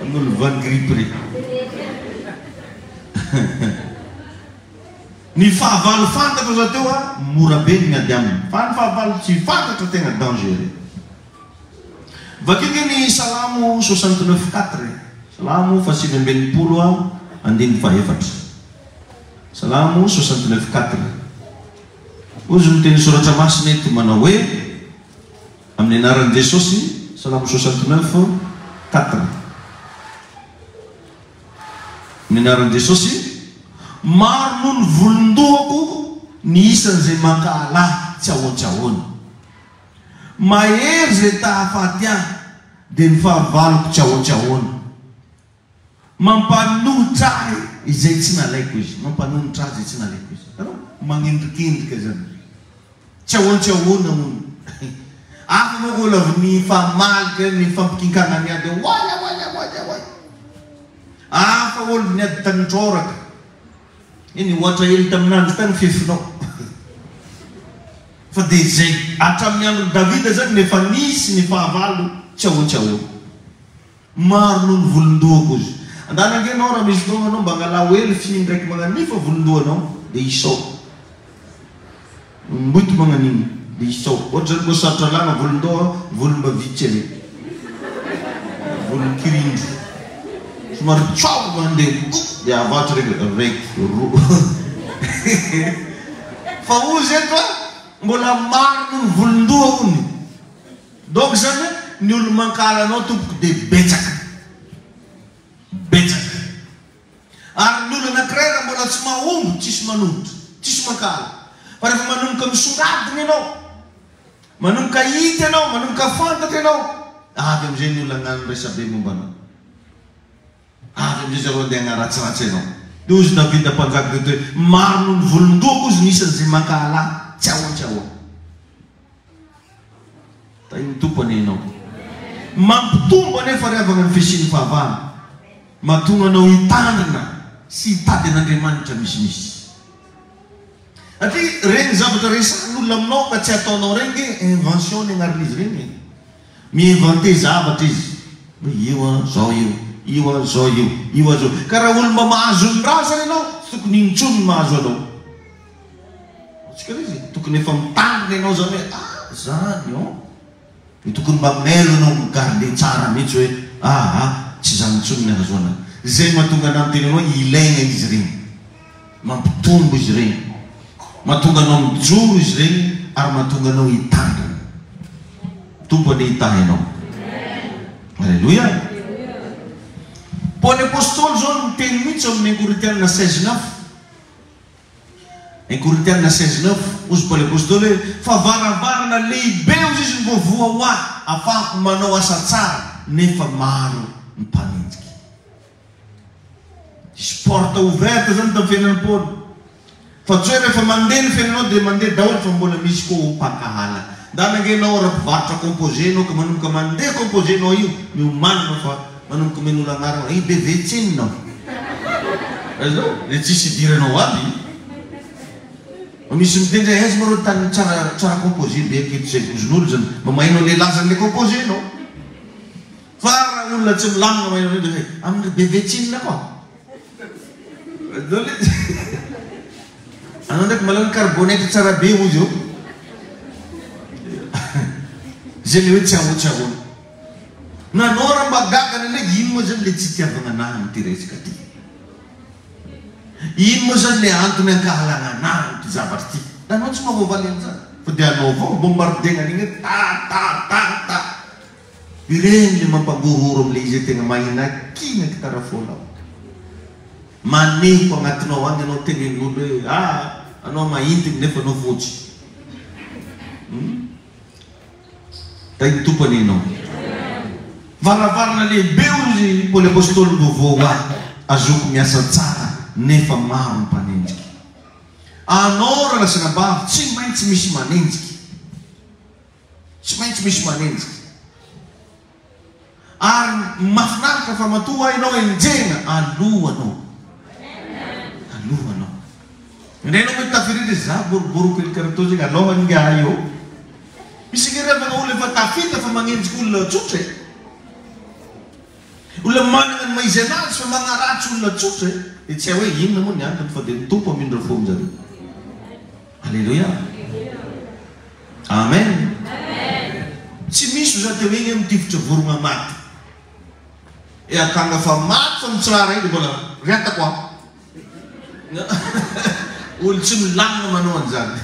amin'olo voan'ny grippe reny. Ny fahavalo fantatra za teo a, mora be ny miady aminy, fa ny fahavalo tsy fantatra tegna dangereux. Vakio nge ny Salamo 69 quatre e, Salamo faha 69 a, andininy fahaefatra. Salamo 69 quatre. Hozy ny teny soratra masina eto manao hoe, Amin'ny anaran'i Jesosy, Salamo 69 quatre. Amin'ny anaran'i Jesosy, maro noho ny volon-dohako ny isan'izay mankahala ahy tsy ahoan-tsy ahoana. Mahery izay ta hahafaty ahy, dia ny fahavaloko tsy ahoan-tsy ahoana. Mampanohitra ahy izay tsy nalaiko izy. Mampanohitra ahy izay tsy nalaiko izy. Hitanao? Magnendrikendrika izany. Tsy ahoan-tsy ahoana hono. Hafa manko olo avy nifamalika, nifampikinkana niady eo, oay oay oay oay. Hafa olo niady tany Trôraka. Eny, ohatra hely tamin'andro tany fefinao. Fa dia izay. Hatramin'ny andron'i Davida izany no efa nisy ny fahavalo tsy ahoan-tsy ahoana. Maro noho ny volon-dohako izy. Andana ange enao raha misy fotoagna anao mba angalao hely fihiny ndraiky magnan'iny fa volon-dohanao dia isao. Mboto magnan'iny dia isao. Ohatra zany koa sarotra alagna volon-doha, volom-ba vitsy ave. Volon-kirindro. Somary tsao mandeha dia avatra raiky, raiky, roa. Fa ozy eto a, mbola maro noho ny volon-doha hono. Donc zany ny olo mankahala anao tompoko de betsaka. Betsaka. Ary ny olo anakiray raha mbola tsy mahomby tsisy manohitra, tsisy mankahala. Fa rehefa manomboka misongadina ianao, manomboka hita ianao, manomboka fantatra ianao, avy amizay ny olo hagnano resabe momba anao. Avy amin'izay zareo handeha hagnaratsiratsy anao. Dia hozy Davida mpanjaka teto hoe, Maro noho ny volon-dohako hozy ny isan'izay mankahala ahy. tsy ahoa tsy ahoa. Tahin'ny Tompo anie ianao. Mampitombo anefa ry havana ny fisian'ny fahavalo. Mahatonga anao hitandrina sy hitady an'Andriamanitra misimisy. Satria ireny zavatra resahan'olona aminao ka tsy ataonao ireny nge invention ny anaran'izy ireny e. Mi-inventer zavatra izy. Hoe io an, zao io, io an, zao io, io an, zao. Ka raha olona mba mahazo ny razana ianao, tsy tokony iny intsony ny mahazo anao. Azontsika ilay izy e. Tokony efa mitandrina ianao izany hoe ah, zany an. Dia tokony mba mailo ianao mi-garder tsara mihitsy hoe aa, tsy izany intsony ny ahazoana. Izay no mahatonga anah miteny anao hoe ilaina izy ireny. Mampitombo izy ireny. Mahatonga anao mijoro izy ireny ary mahatonga anao hitandrina. Tompo anie hitahy anao. Aleloia. Paoly Apostoly izao no miteny mihitsy ao amin'ny un Korintiana 16 neuf. Un Korintiana 16 neuf, hozy Paoly Apostoly hoe, Fa varavarana lehibe hozy izy no voavoha ho ahy, afahako manao asa tsara, nefa maro ny mpanenjika. Hisy porte ouverte zany tamin'ny fiainan'i Paoly. Fa tsy hoe rehefa mandeha ny fiainanao dia mandeha daholo fa mbola misy koa ho mpankahala. Ndana ange ianao raha mpivarotra composé ianao ka manomboka mandeha composé nao io, miomanana fa manomboka omen'olo anarana i BV tsinona ao. Azonao? Dia tsisy idiranao aby. Fa misy miteny zay aiza moa reo tany tsara tsara composé be aketo zay vozon'olo zany. Mba maheno an'le lazan'le composé nao. Fa raha olona tsy milamina maheno an'io dia hoe amin-dry bebe tsinona koa. Anao ndraiky malala carbonate tsara be hozy eo. Zay le hoe tsy ahoa tsy ahoana. Nanao raha mba gaga ndraindray ino moa zany le tsy itiavagna anahy amin'ity resaka ty. Ino moa zany le antony ankahalagna anahy amin'ity zavatra ty. Anao tsy mahavoavaly an'izany fa dia anao avao bombardena an'igny hoe ta ta ta ta. Ireny le mampangorohoro amle izy hoe tegna mahinakinak tara foana ao. Maneho agnatinao agny anao tenenin'olo hoe ah anao mahintiny nefa anao fotsy. Hum. Tahin'ny Tompo anie enao. Varavarana lehibe hozy Paoly Apostoly mbo voa azoko miasa tsara nefa maro ny mpanenjika. Anao raha lasa anabavy tsy maintsy misy manenjika. Tsy maintsy misy manenjika. Ary mafinaritra fa matoa ianao enjehina, aloha anao. Aloha anao. Indray ianao mety tafirindra izy, za boribory kely karaha toa zegny, aloha ingahy eo. Misy ange ry havana olona efa tafita fa magnenjika olona tsotra e. Olona manana ny maha izy anazy fa magnaratsy olona tsotra e. Dia tsy hay hoe inona moa ny antony fa dia ny Tompo hamindra fo aminjareo. Aleloia. Amen. Tsy misy oza teo igny mitifitra vorogna maty. E akanga fa maty fa mitsirara igny de mbola riatako a. Olo tsy milamina manao an'izany.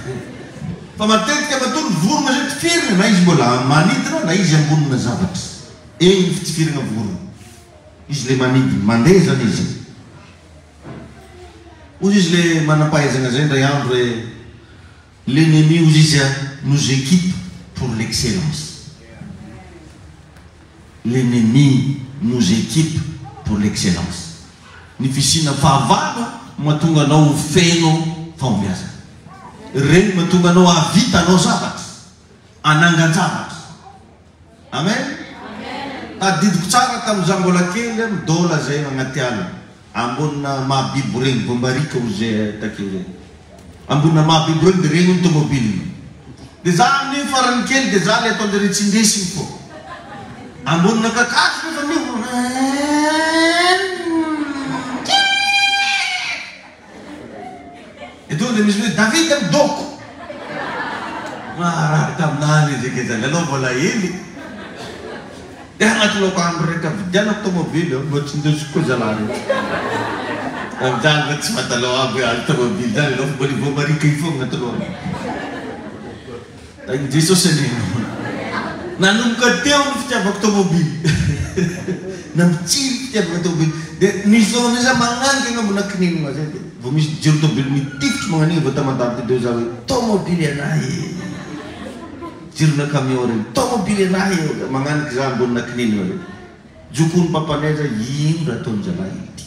Fa matetika matoa ny vorogna zay tifirina na izy mbola manidina na izy ambonina zavatra. Egny ny fitifiragna vorogna. Izy le manidina, mandeha zany izy. Hozy izy le manampahaizagna zay ndray andro hoe L'ennemi hozy izy a nous equipe pour l'excellence. L'ennemi nous equipe pour l'excellence. Ny fisiana fahavalo mahatonga anao ho feno fahombiazana. Ireny mahatonga anao hahavita hanao zavatra, hanangan-javatra. Amen. Tadidiko tsara tamin'izaho mbola kely midola zay agnaty ala ambonina mahabibo regny voambarika ozy zay takeo zay ambonina mahabibo regny de regny hono tomobile de za amin'igny farany kely de za le ataonjare tsy indesigny fô ambonina kakazo nefa amin'igny Dia tonga dia misy hoe David midoko. Maharary taminany izy eke zany, aloha mbola hely. Dia anaty laoka andro raika vidianako tomobile, mba tsy indesiko koa zalahy reo. Amin'izany va tsy fantanao aby hoe azo tomobile zany ianao fa mbola i voamarika io foana anaty lohany. Tahin'i Jesosy anie ianao. Nanomboka teo ny fitiavako tomobily. Nampitsiry ny fitiavana tomobily. Dia nisy fotoana amin'izay za magnanika angamba na kininina zay dia vao misy jiro tomobily mitifitry magnan'igny vao Tamatave teo za hoe tomobily anahy e. Jirona camion regny, tomobily anahy e. Magnaniky za ambonina kininina zay. Jokon'ny papanay za ino raha ataon-jalahy ity.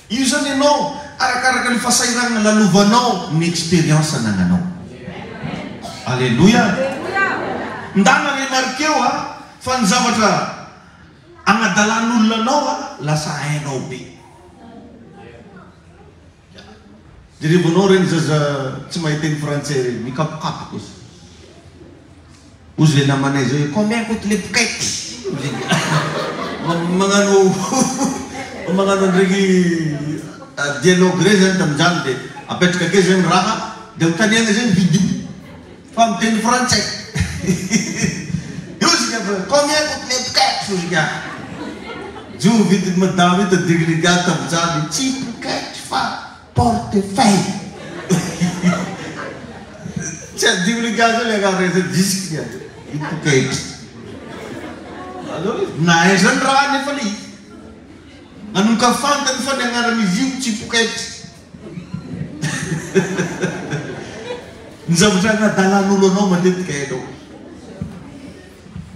Io zany ianao. Arakaraka ny fahasahiranana lalovanao ny expérience anagnanao. Aleloia! Ndana remarqueo a, fa ny zavatra agnadalan'olona anao a, lasa hainao be. Jerevonao reny zaza tsy mahay teny frantsay reny, mikapokapoka izy. Hozy le namanay zay hoe combien coute le bouquet? Magnano magnano an'iregny dialogue regny zany tamin'izany de apetraka ake zany raha de anontaniagna zany vidiny fa amin'ny teny frantsay. Io izy ka combien coute le bouquet? Hozy ka. Jo vidin'i madama io tadigniny ingahy tamin'izany tsy bouquet fa Portefeuille. Tsy adinon'i Ingahy zao le anarana zay disque ny azy. Io poketra. Nahay zany raha nefa le izy. Nanomboka fantany fa ny anaran'izy io tsy poketra. Ny zavatra anadalan'olo anao matetika hainao.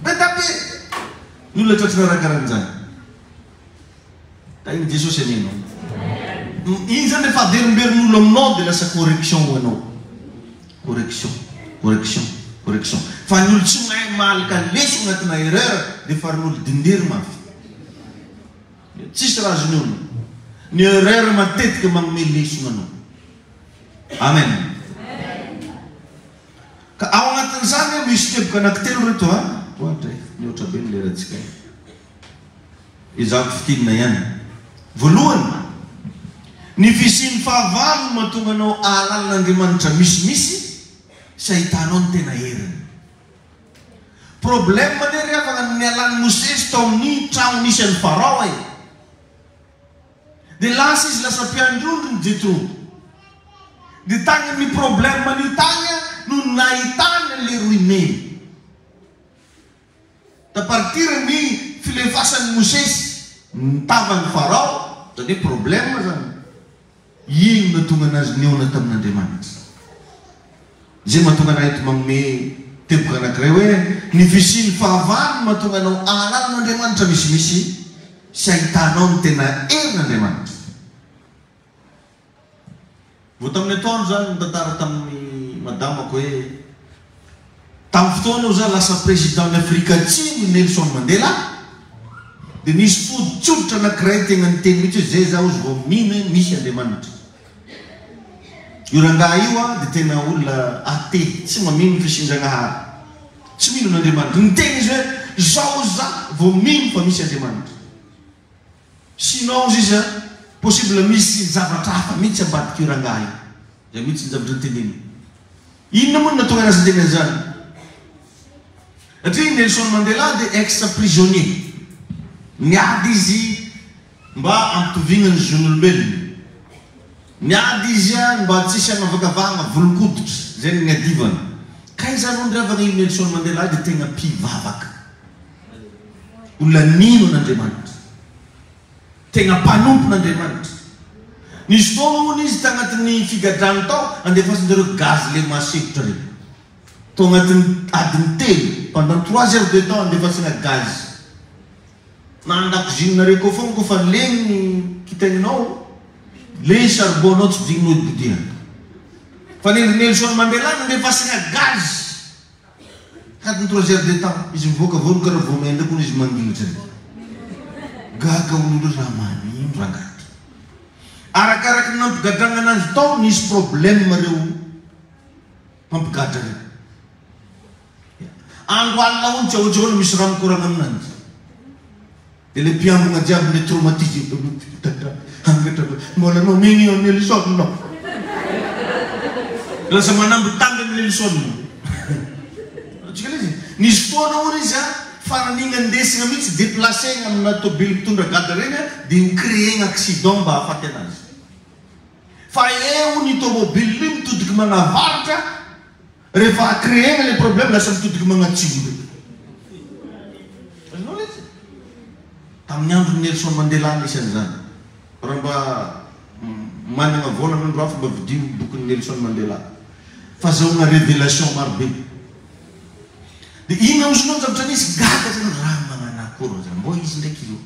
Be da be ny olona tratry ny arakaran'izany. Tahin'i Jesosy anie ianao. Iny zany rehefa averimberin'olo aminao dia lasa correction ho anao. Correction, correction, correction. Fa ny olo tsy mahay malaka lesona anatina erreur dia farin'olo dindery mafy. Tsisy raha azony ono. Ny erreur matetika magnome lesona anao. Amen. Ka ao anatin'izany misy teboka anankitelo reto a. Oadray, mihoatra be ny lerantsika. Ezahako fintinina ihany. Voalohany, ny fisian'ny fahavalo no mahatonga anao hahalala an'Andriamanitra misimisy sy hahitanao ny tena heriny. Problème anie ry havana ny nialan'i Mosesy tao amin'ny tragno nisy an'i Farao e. Dia lasa izy lasa mpiandry ondry ny Jetro. Dia tany amin'ny problème an'io tany no nahitany an'ilay rohy mena. À partir ny filefasan'i Mosesy ny tavan'i Farao, zany hoe problème zany, iny no nahatonga anazy nihaona tamin'Andriamanitra. Izay mahatonga anah eto manome teboka anakiray hoe ny fisian'ny fahavalo no mahatonga anao hahalala an'Andriamanitra misimisy sy hahitanao ny tena herin'Andriamanitra. Vao tamin'ny atoandro za no nitantara tamin'ny madamako hoe tamin'ny fotoana io za lasa président-n'i Afrika Atsimo i Nelson Mandela dia nisy foto-tsotra anankiray tegna niteny mihitsy hoe zay za ozy vao mino hoe misy Andriamanitra. Io rangahy io dia tena olona athée, tsy mamino ny fisian-Jagnahary, tsy mino an'Andriamanitra. Niteny izy hoe zao ozy za vao mino fa misy Andriamanitra. Sinon ozy izy a, possible misy zavatra hafa mihitsy ambadik'io rangahy io. Zay mihitsy ny zavatra noteneniny. Inona moa no nahatonga anazy niteny an'izany? Satria i Nelson Mandela dia ex prisonnier. Niady izy mba hampitoviana ny zon'olombelona. Niady izy mba tsy hisy hanavakavahana volon-koditra. Izay no niadivany. Kay izany hono ry havana io Nelson Mandela io dia tegna mpivavaka. Olona nino an'Andriamanitra. Tegna mpanompon'Andriamanitra. Nisy fotoagna hono izy tagnatin'ny figadrany tao, andefasan-jareo gaz le masepotra regny. Tao agnatin'ny adiny telo, pendant trois heures de temps andefasagna gaz. Na an-dakozinareo akao fogna koa fa legny ny kitaigninao, legny charbon-nao tsy digninao hipodihana. Fa ny ry Nelson Mandela nandefasagna gaz. Adiny trois heures de temps izy mivoaka vao no karaha voamay ndraiky hono izy mangilitra zay. Gaga hono olo raha manino rangahy ty. Arakaraky ny nampigadragna ananjy tao nisy problème reo mpampigadra reo. Andro alina hono tsy ahoan tsy ahoana misy rano mikoragna aminanjy. Dia le mpiambina jiaby le traumatisé daholo angatra mbola nomeny io Nelson. Lasa manambitamby an'i Nelson. Antsika le izy. Nisy fotoana hono izy a, faran'igny andesina mihitsy déplacer-na amina tôbily mpitondra gadra regny a, dia ho créer-gna accident mba hahafaty anazy. Fa eo hono io tômôbile io mitodiky magnavaratra, Rehefa créer-na le problème lasa mitodiky magnatsimo ndreky. Azonao le izy? Tamin'ny andron'i Nelson Mandela nisy an'izany. Raha mba managna vôla anao andro hafa mba vidio bokin'i Nelson Mandela. Fazahoagna révélation maro be. De inona ozy nao ny zavatra nisy? Gaga zany raha magnanakôry zany. Mbô izy ndraiky io.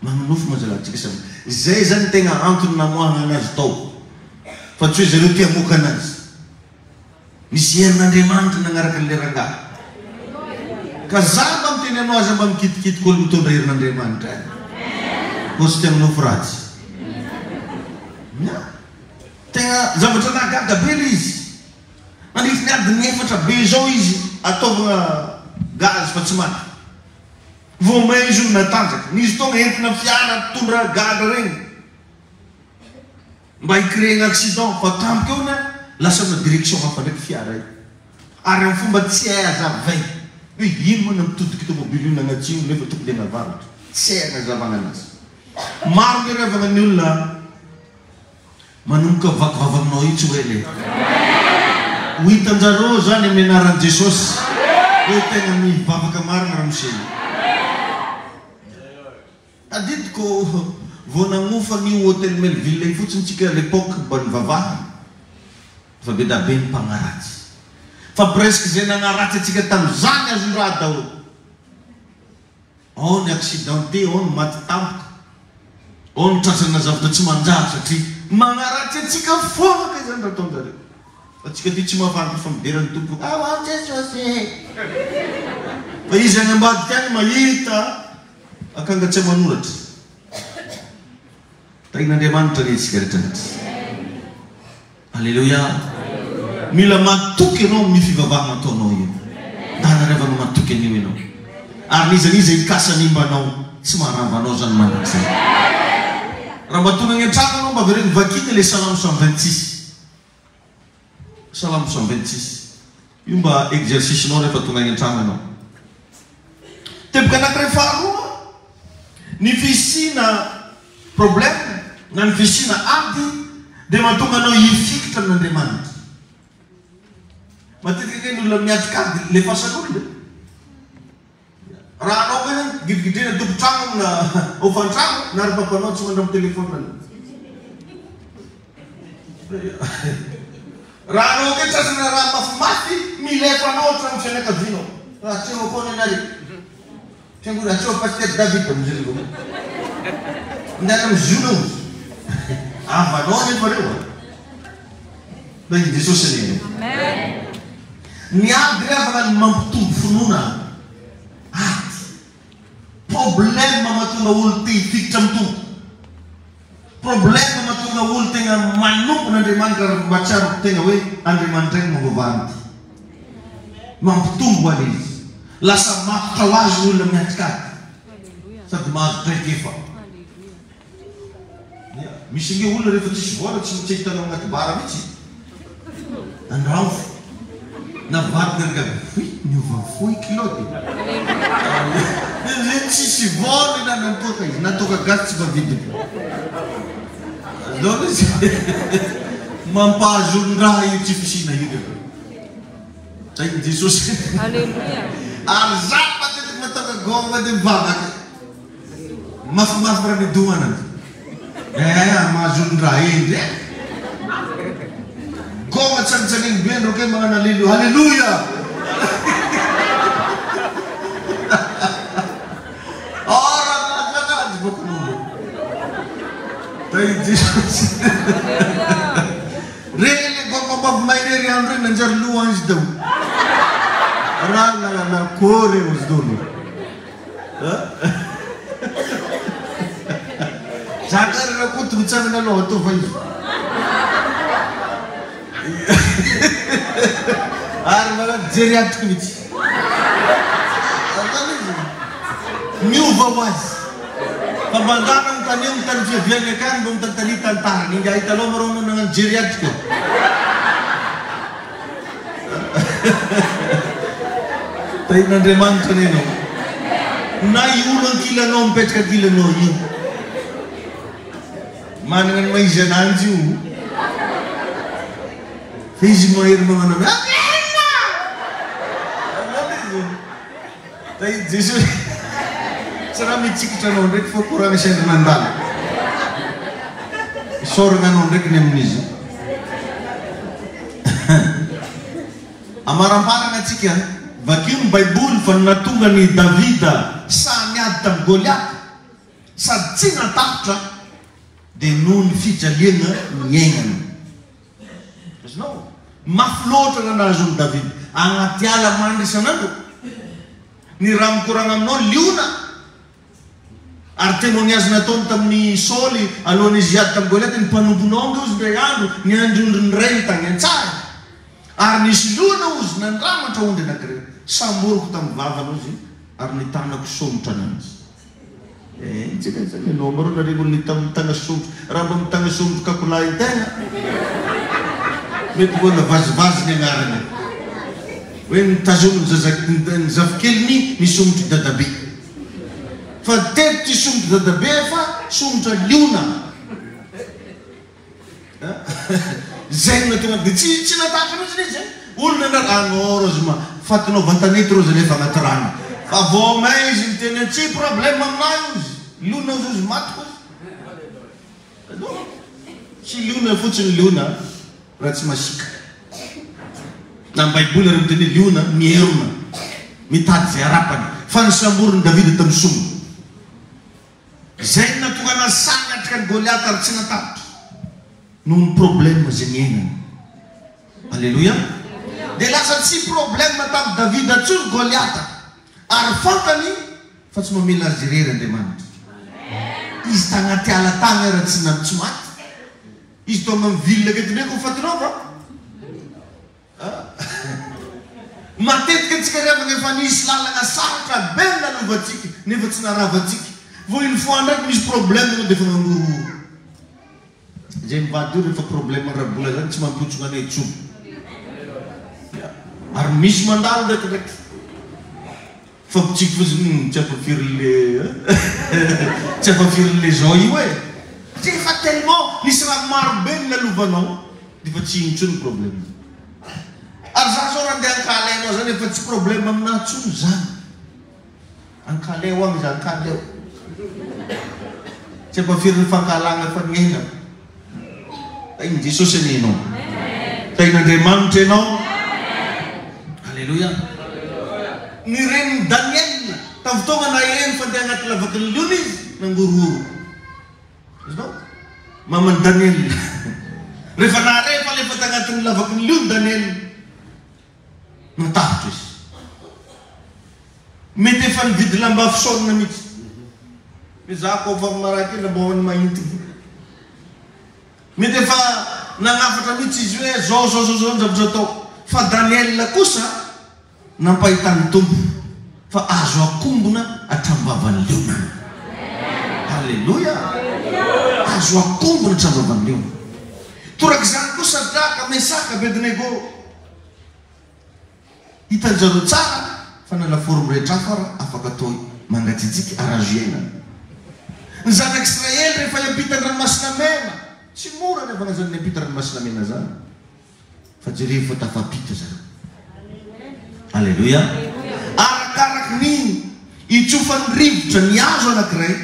Magnonofy moa zalahy tsika samy. Zay zany tegna antony namoahagna anazy tao. Fa tsy hoe zareo te hamoaka anazy. Nisy herin'Andriamanitra nagnaraka an'ilay rangahy. Ka za mba miteny anao aza mba mikitikitiky olo mitondra herin'Andriamanitra eh. Koa tsy te hagnonofy ratsy. Ya. Tegna zavatra nahagaga be le izy. Nandritry ny adiny efatra be izao izy ataovagna gaz fa tsy maty. Vao may izy io no natanjaka. Nisy fotoagna entina fiara mpitondra gadra regny mba hi-créer-gna accident fa tampoka eo anie lasa amina direction hafa ndraiky fiara io. Ary amin'ny fomba tsy hay hazavaina hoe ino moa nampitodika io tomobile io nagnatsimo nefa tokony hagnavaratra. Tsy hay agnazavagna anazy. Maro nge ry havagna ny olona Manomboka vaky vava aminao io tsy ho ela e. Ho hitanjareo zany amin'ny anaran'i Jesosy hoe tegna mivavaka marina ramose io. Tadidiko vao nagnofa an'io Hotel Melville io fotsiny tsika à l'époque mba nivavahana fa be da be ny mpagnaratsy. Fa presque zay nagnaratsy antsika tamizany azon-draha daholo. Ao ny accidenté, ao ny maty tampoka, ao ny tratrana zavatra tsy manjary satria magnaratsy antsika foana kay zany raha ataonjareo. Fa tsika aty tsy mahafantatra fa midera ny Tompo ao aho Jesosy e! Fa izy any ambadika any mahita akanga tsy aman'oratra. Tahin'Andriamanitra anie isika rehetra rehetra. Aleloia! Mila matoky ianao amin'io fivavahana ataonao io. Ndana ry havana matoky an'io ianao. Ary n'iza n'iza hikasa hanimba anao, tsy maharava anao izany mandrakizay. Raha mba tonga any an-trano ianao, mba avereno vakiana ilay Salamo 126. Salamo 126. Io mba exercice-nao rehefa tonga any an-trano ianao. Teboka anankiray faharoa, ny fisiana problème na ny fisiana ady dia mahatonga anao hifikitra amin'Andriamanitra. Matetika ange ny olona miatrika ady lefasan'olona e. Raha anao koa zany gidigidrena tompon-tragno na hofan-tragno na ry papanao tsy mandray téléphone anao. Raha anao koa tratrana raha mafimafy milefa anao hatramin'ny fianakavianao. Raha tsy eo koa nenareo. Fiangonana tsy eo Pasteur David amin'izay aloha. Miala mizona ozy. Havanao anefa reo a. Tahin'i Jesosy anie ianao. Amen. Ny ady ry havana ny mampitombo finoana. Ady. Problème mahatonga olo te hifikitra amin'ny Tompo. Problème mahatonga olo tegna manompo an'Andriamanitra ary mahatsiaro tegna hoe Andriamanitra igny mampivavahana ty. Mampitombo any izy. Lasa matotra ho azy ny olona miatrika ady. Sady mahazo traikefa. Ya, misy ange olona rehefa tsisy vola tsy tsy ahitanao agnaty bar mihitsy. Andramo fo. Na vadiny ary gaga, foy, niova fohy kilaoty. Zay tsisy vola ilana ny toaka izy, na toaka gasy tsy voavidiny. Azonao izy? Mampahazo olon-draha io tsy fisiana io rehefa. Tahin'i Jesosy. Alléluia. Ary za matetika matoka goma dia mivavaka. Mafimafy raha midohana. Eh, mahazo olon-draha hendry eh. Goma tsanitsaniny be andreo kay magnano alléluia. Alléluia. Oh, raha mahazo anazy boko nono. Tahin'i Jesosy. Regny le goma mba may rery andro regny nanjary louange daholo. Raha lalana kôry ozy daholo. Zaka ry Rakoto mitsangana aloha ataova izy. Ary magnano jery atrika mihitsy. Ataony izy. Miova ho azy. Fa mba andana anontania ny tany fiaviany akany mba mitantania tantarany. Ingahy taloha marô anao nagnano jery atrika. Tahin'Andriamanitra anie ianao. Na io olo ankilanao mipetraka ankilanao io. Manana ny maha izy ananjy io. Fa izy mahery magnano hoe Amen! Tahin'i Jesosy. Tsy raha mitsikitra anao ndraiky fa koragna sendra nandalo. Isaoragna anao ndraiky ny amin'izy. Amaramparana antsika, vakio ny baiboly fa ny nahatonga an'i Davida sahy niady tamin'i Goliata. sady tsy natahotra dia noho ny fijaliana niainany. Azonao? Mafy loatra raha nahazo an'i Davida. Agnaty ala mandry isan'andro. Ny raha mikoragna aminao liona. Ary témoignage nataony tamin'i Saoly alohan'izy hiady tamin'i Goliata, ny mpanomponao ange hozy indray andro niandry ondry ny rainy tany an-tsaha e. Ary nisy liona hozy nandramatra ondry anankiray. Samboriko tamin'ny vavany hozy ary ny tanako somotra ananjy. Eh, tsy ilay zany ianao marô nareo olo mitagna somotra, raha mba mitagna somotra kakolahy tegna, mety mbola vazivazy ny agnarany, hoe nitazominy ny zaza ny zafikeliny ny somotry dadabe, fa teto tsy somotry dadabe fa somotra liona. Zay no nahatonga dia tsy tsy natahatra mihitsy izy eh. Olona na ah non heureusement fatinao vantanety reo zalefa agnaty rano fa vao may izy miteny hoe tsy problème aminahy ozy liona ozy ozy matiko ozy. Non tsy liona fotsiny liona raha tsy masiaka. Na ny baiboly ary miteny hoe liona mierona mitady izay harapany fa nosamborin'i Davida tamin'ny songony. Izay no nahatonga anazy sahy niatrika an'i Goliata ary tsy natahotra noho ny problème izay niainany. Aleloia! Dia lasa tsy problème tamin'i Davida intsony Goliata ary fantany fa tsy mamela azy irery Andriamanitra. Izy tagnaty ala tagny ary tsy tsy maty. Izy tao amin'ny ville aketo ndray ko fatinao va? Matetika antsika ry havana efa nisy lalana sarotra be nolalovantsika nefa tsy narava antsika. Vao une fois ndraiky misy problème ianao dia efa mangorohoro. Izay mivady io rehefa problème ara-bola zany tsy mampihontsona anay intsony. Ary misy mandalo ndraikindraiky. Mifampitsiky fotsiny hum tsy afa-firy le tsy afa-firy le zao io e! Satria efa tellement nisy raha maro be nolalovanao dia efa tsy iny intsony problème. Ary za zao raha andeha ankahalainao zany efa tsy problème aminah intsony zany. Ankaleo agny za ankaleo. Tsy afa-firy ny fankahalagna efa niainako. Tahin'i Jesosy anie ianao. Tahin'Andriamanitra ianao. Aleloia. Ny renin'i Daniel, tamin'ny fotoana naheno fa andeha anaty lavaky ny liona izy, nangorohoro. Azonao? Maman'i Daniel. Rehefa nahare fa alefa tagnatin'ny lavaky ny liona Daniel, natahotra izy. Mety efa nividy lamba fisaonana mihitsy. Hoe za koa fa maraky ela mba ho an'ny mahinty. Mety efa nagnafatra mihitsy izy hoe zao zao zao zao ny zavatra atao. Fa Daniel kosa nampahitan'ny Tompo fa azo akombona hatramin'ny vavan'ny liona. Aleloia! Azo akombona hatramin'ny vavan'ny liona. Torak'izany koa Sadraka, Mesaka, Abednego. Hitan-jareo tsara fa na lafaoro mirehitra afo ara afaka atao mangatsiatsiaka ary azo iainana. Ny zanak'Israely rehefa hiampita ny ranomasina mena, tsy mora ny havana zany niampita ranomasina mena zany fa jerevo fa tafampita zareo. Aleloia. Arakaraky ny itsofan'ny rivotra ny hazo anankiray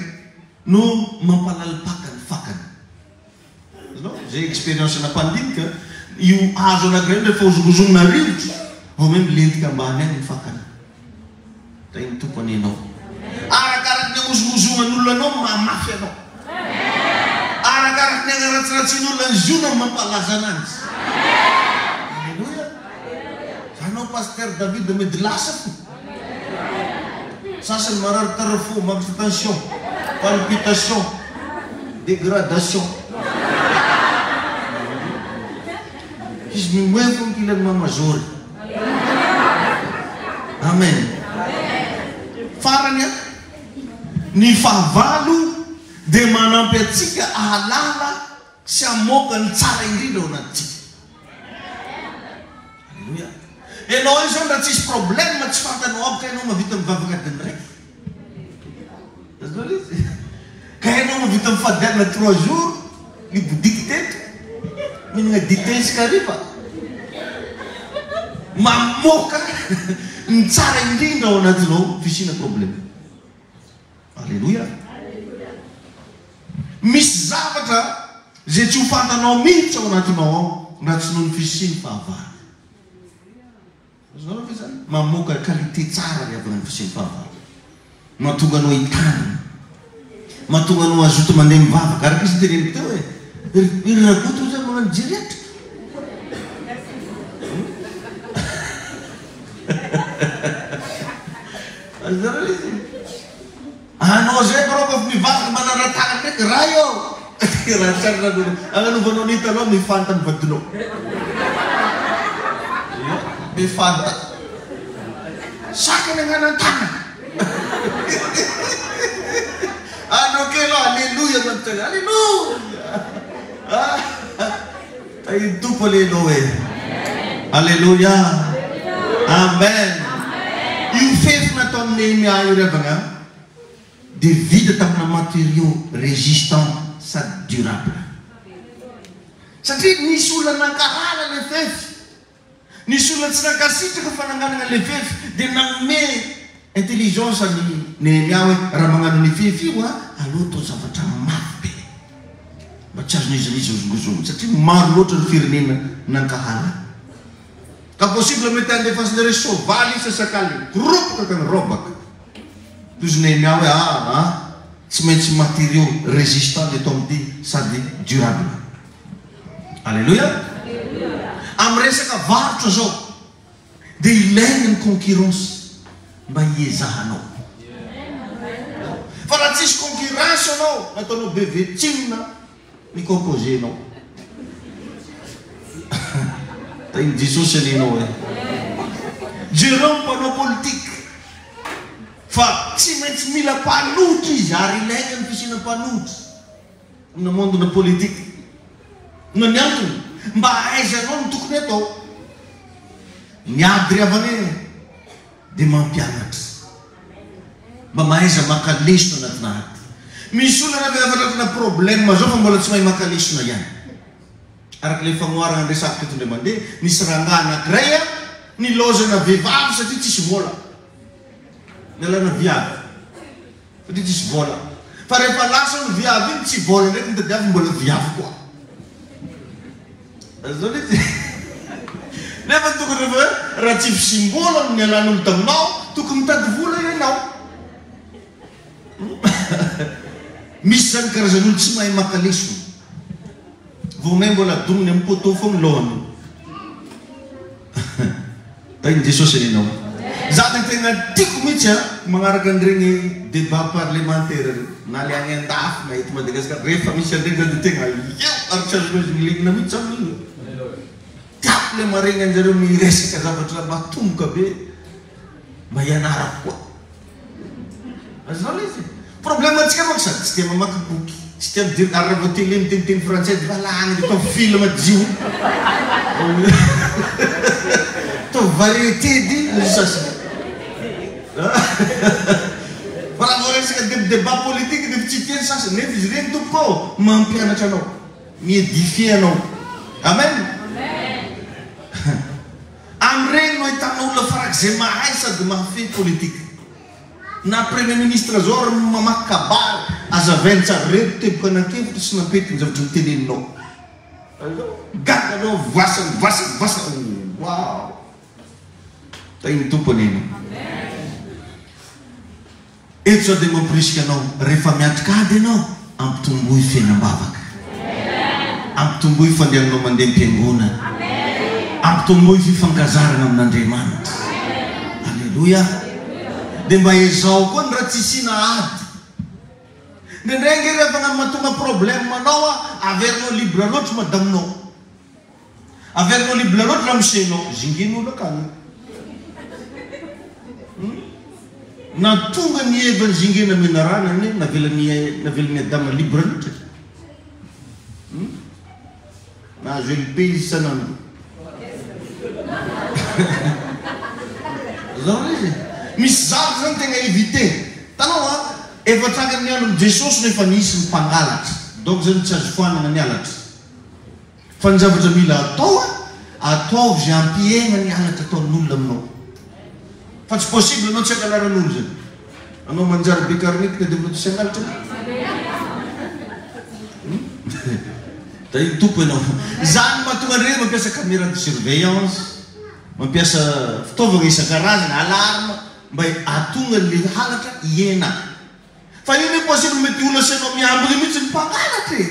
no mampalalim-paka ny fakany. Azonao? Zay expérience na mpandinika, io hazo anakiray io rehefa hozongozonina rivotra vao may milentika ambany any ny fakany. Tahin'ny Tompo anie enao. Arakaraky ny ahozongozonan'olona anao no mahamafy anao. Arakaraky ny agnaratsiratsian'olona ny ziona no mampalaza ananjy. Aleloia. Zanao Pasteur David medy lasa fo. Sasany marary tara fo, max tension, palpitation, degradation. Izy mimoe fo ankilan'i Mama Zory. Amen. Farany an, ny fahavalo dia manampy antsika ahalala sy hamoaka ny tsara indrindra ao anatintsika. Alléluia. Enao io zany raha tsisy problème tsy fantanao aby ka enao mahavita mivavaka adiny raiky. Azonao le izy? Ka enao mahavita mifady alina trois jours, nibodiky teto, mihinagna dite isaka hariva. Mamoaka ny tsara indrindra ao anatinao fisiana problème. Aleloia. Misy zavatra izay tsy ho fantanao mihitsy ao anatinao ao raha tsy noho ny fisian'ny fahavalo. Azonareo ve izany? Mamoaka qualité tsara ry havana ny fisian'ny fahavalo. Mahatonga anao hitandrina. Mahatonga anao hazoto mandeha mivavaka. Araka izy noteneniko teo hoe, ry ry Rakoto hoy za magnano jery Azonareo ilay izy? Anao zay bro kôfa mivavaka manara-tanana ndraiky Ray ô! Raha tsara nanaovana agnanovanao ny hitanao mifanta ny vadinao. Ia, mifanta. Sakany agnanan-tanana. Anao kely aleloia mampiteny aleloia. Tahin'ny Tompo anie ianao e! Aleloia! Amen! Io fefy nataon'i Nehemia io ry havana dia vita tamina matériaux résistants sady durable. Satria nisy olona nankahala ilay fefy. Nisy olona tsy nankasitraka fananganana ilay fefy dia nanome intelligence an'i Nehemia hoe raha magnano an'io fefy io an, aleo atao zavatra mafy be mba tsy azon'iza n'iza hozongozonina satria maro loatra ny firenena nankahala. Ka possible mety handefasinareo soavaly isasak'alina, koropoka ka nirobaka. Toy izy Nehemia hoe aa tsy maintsy matériaux résistant ny atao amin'ity sady durable. Aleloia! Amin'ny resaka varotra zao dia ilaina ny concurrence mba hiezahanao. Fa raha tsisy concurrence ianao, nataonao be ve tsinona ny composé-nao. Tahin'i Jesosy anie ianao e. Jereo ny mpanao politique fa tsy maintsy mila mpanohitra izy ary ilaina ny fisiana mpanohitra. Amina monde na politique. Inona ny antony? Mba hahaizanao ny tokony hatao. Ny ady ry havana e, dia mampianatra. Mba mahaiza maka lesona anatina ady. Misy olona rehefa efa tratrana problème zao fa mbola tsy mahay maka lesona ihany. Araka ilay fanoharana niresahako teto indray mandeha, nisy rangahy anankiray nilaozana vehivavy satria tsisy vola. Nialana viavy. Satria tsisy vola. Fa rehefa lasa iny viavy iny tsy vola ndraiky no tadiaviny mbola viavy koa. Zao le izy. Nefa tokony rehefa hoe raha tsy fisiam-bola no nialan'olo taminao, tokony mitady vola ianao. Misy zany karazan'olo tsy mahay maka lesona. Vao may mbola adonony amin'ny poteau foana ny lohany. Tahin'i Jesosy anie enao. Za de tena tiako mihitsy a magnaraka an'iregny débat parlementaire regny na le agny andafy na eto Madagascar rehefa misy an'iregny za de tegna eo ary tsy azonao elingelenina mihitsy za amin'igny. Tiako le maregny anjareo miresaka zavatra matomboka be mba hianarako koa. Azonao ilay izy e? Problème antsika manko sady tsy tia mamaky boky, tsy tia mijery ary raha vao télé miteniteny frantsay dia valahana dia atao film jiho. Atao variété edy ny sasany. Fa raha vao resaka débat politique dia tsy tia ny sasany nefa izy ireny tompoko ô mampianatra anao, mi-édifier anao. Amen. Amin'ireny no ahitana olona farak'izay mahay sady mahafehy politika. Na premier ministre zao ary mamaky kabary, azavainy tsara, reto teboka nankevitra sy nampety ny zavatra noteneninao. Gaga anao, voasany, voasany, voasany, wow! Tahin'ny Tompo anie ianao. Eto za dia mamporisika anao, rehefa miatrika ady ianao, ampitomboy fiainam-bavaka. Ampitomboy fandehananao mandeha am-piangonana. Ampitomboy fifankazarana amin'Andriamanitra. Aleloia. Dia mba ezaho koa ny raha tsy isiana ady. Indraindray ange rehefa mahatonga problème anao, averinao libre loatra madaminao. Averinao libre loatra ramose nao, zingeno olo akany. Hum? Na tonga ny Eva nizingena menarana anie navelan'i navelan'i Adama libre loatra e. Hum? Nahazo LP izy isan'andro. Zao izy e. Misy zavatra zany tegna éviter. Hitanao an, efa hatrany amin'ny andron'i Jesosy no efa nisy ny mpangalatra. Donc zany tsy azo foanana ny halatra. Fa ny zavatra mila atao an, ataovy izay hampihena ny halatra ataon'olona aminao. Fa tsy possible anao tsy hangalaran'olo zany. Anao manjary be karmique tadiavinao tsy hangalatra anao. Tahin'ny Tompo ianao. Izany mahatonga an'ireny mampiasa caméra de surveillance, mampiasa fitaovagna isan-karazany, alarme, mba hahatonga an'le halatra hihena. Fa io anie possible mety olona asainao miambina mihitsy ny mpangalatra e!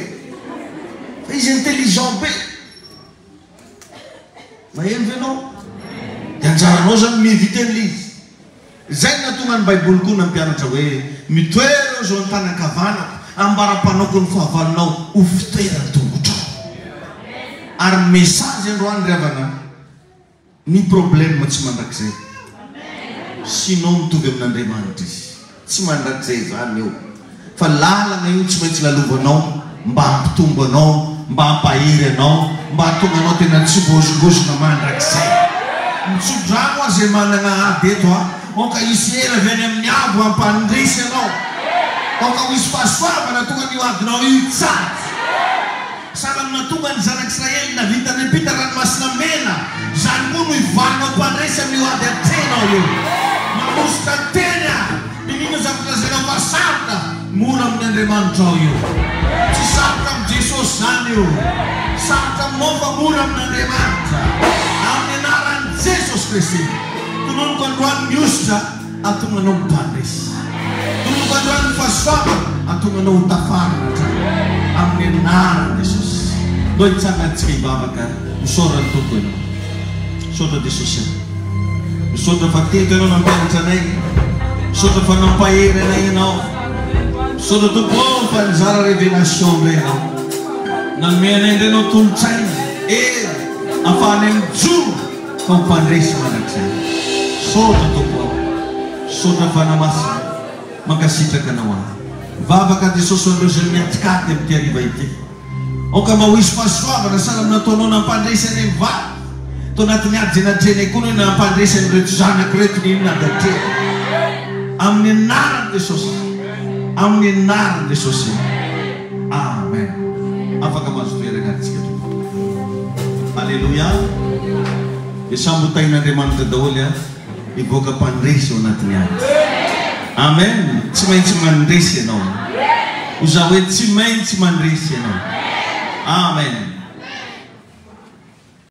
Fa izy intelligent be. Maheno ve ianao? Dia anjaranao izany mi-eviter an'ilay izy. Izay no nahatonga ny Baiboly koa nampianatra hoe, Mitoera eo izao an-tanan-kavanako, ambara-panaoko ny fahavalonao ho fitoeran-tongotrao. Ary ny message androany ry havana, Ny problème tsy mandrakizay. Sinon mitovy amin'Andriamanitra izy. Tsy mandrakizay izany io. Fa lalana io tsy maintsy lalovanao mba hampitombo anao, mba hampahery anao, mba hahatonga anao tena tsy hozongozona mandrakizay. Mitsodrano aho izay manana ady eto a! Aoka hisy hery avy any amin'ny avo hampandresy anao. Aoka ho hisy fahasoavana tonga an'io adinao io hitsahatra. Sahala amin'ny nahatonga ny zanak'Israely navita niampita Ranomasina Mena, izany koa no hivalinao mpandresy amin'io ady atrehinao io. Manosika tena, iniana zavatra lazainao fa sarotra, mora amin'ny Andriamanitrao io. Tsy sarotra amin'i Jesosy izany io. Sarotra aminao fa mora amin'Andriamanitra. Amin'ny anaran'i Jesosy Kristy. Tononiko androany ny hosotra. Hahatonga anao ho mpandresy. Tononiko androany ny fahasoavana hahatonga anao ho tafarina hatrany. Amin'ny anaran'i Jesosy. Ndao hitsangantsika hivavaka. Misaora ny Tompo ianao. Misaotra Jesosy a. Misaotra fa teto ianao nampianatra anay. Misaotra fa nampahery anay ianao. Misaotra Tompo ô fa nizara révélation indray ianao. Nanome anay indray ianao tolo-tsaina, hery, ahafahanay mijoro. Fa ho mpandresy mandrakizay. Misaotra Tompo o. Misaotra Fanahy Masina. Mankasitraka Anao aho. Mivavaka Jesosy ho an'ireo izay miatrik'ady amin'ity hariva ity. Aoka mba ho hisy fahasoavana sahala amin'ny nataonao nampandresy anay mivady tao anatin'ny ady izay natrehinay koa ny hoe nampandresy an'ireto zanako ireto ny inona ady atrehina. Amin'ny anaran'i Jesosy. Amin'ny anaran'i Jesosy. Amen. Afaka mahazo toerana ary tsika tompoko. Aleloia. Dia samy ho tahin'Andriamanitra daholo a. Hivoaka mpandresy ao anatin'ny ady. Amen. Tsy maintsy mandresy ianao. Ho za hoe tsy maintsy mandresy ianao. Amen.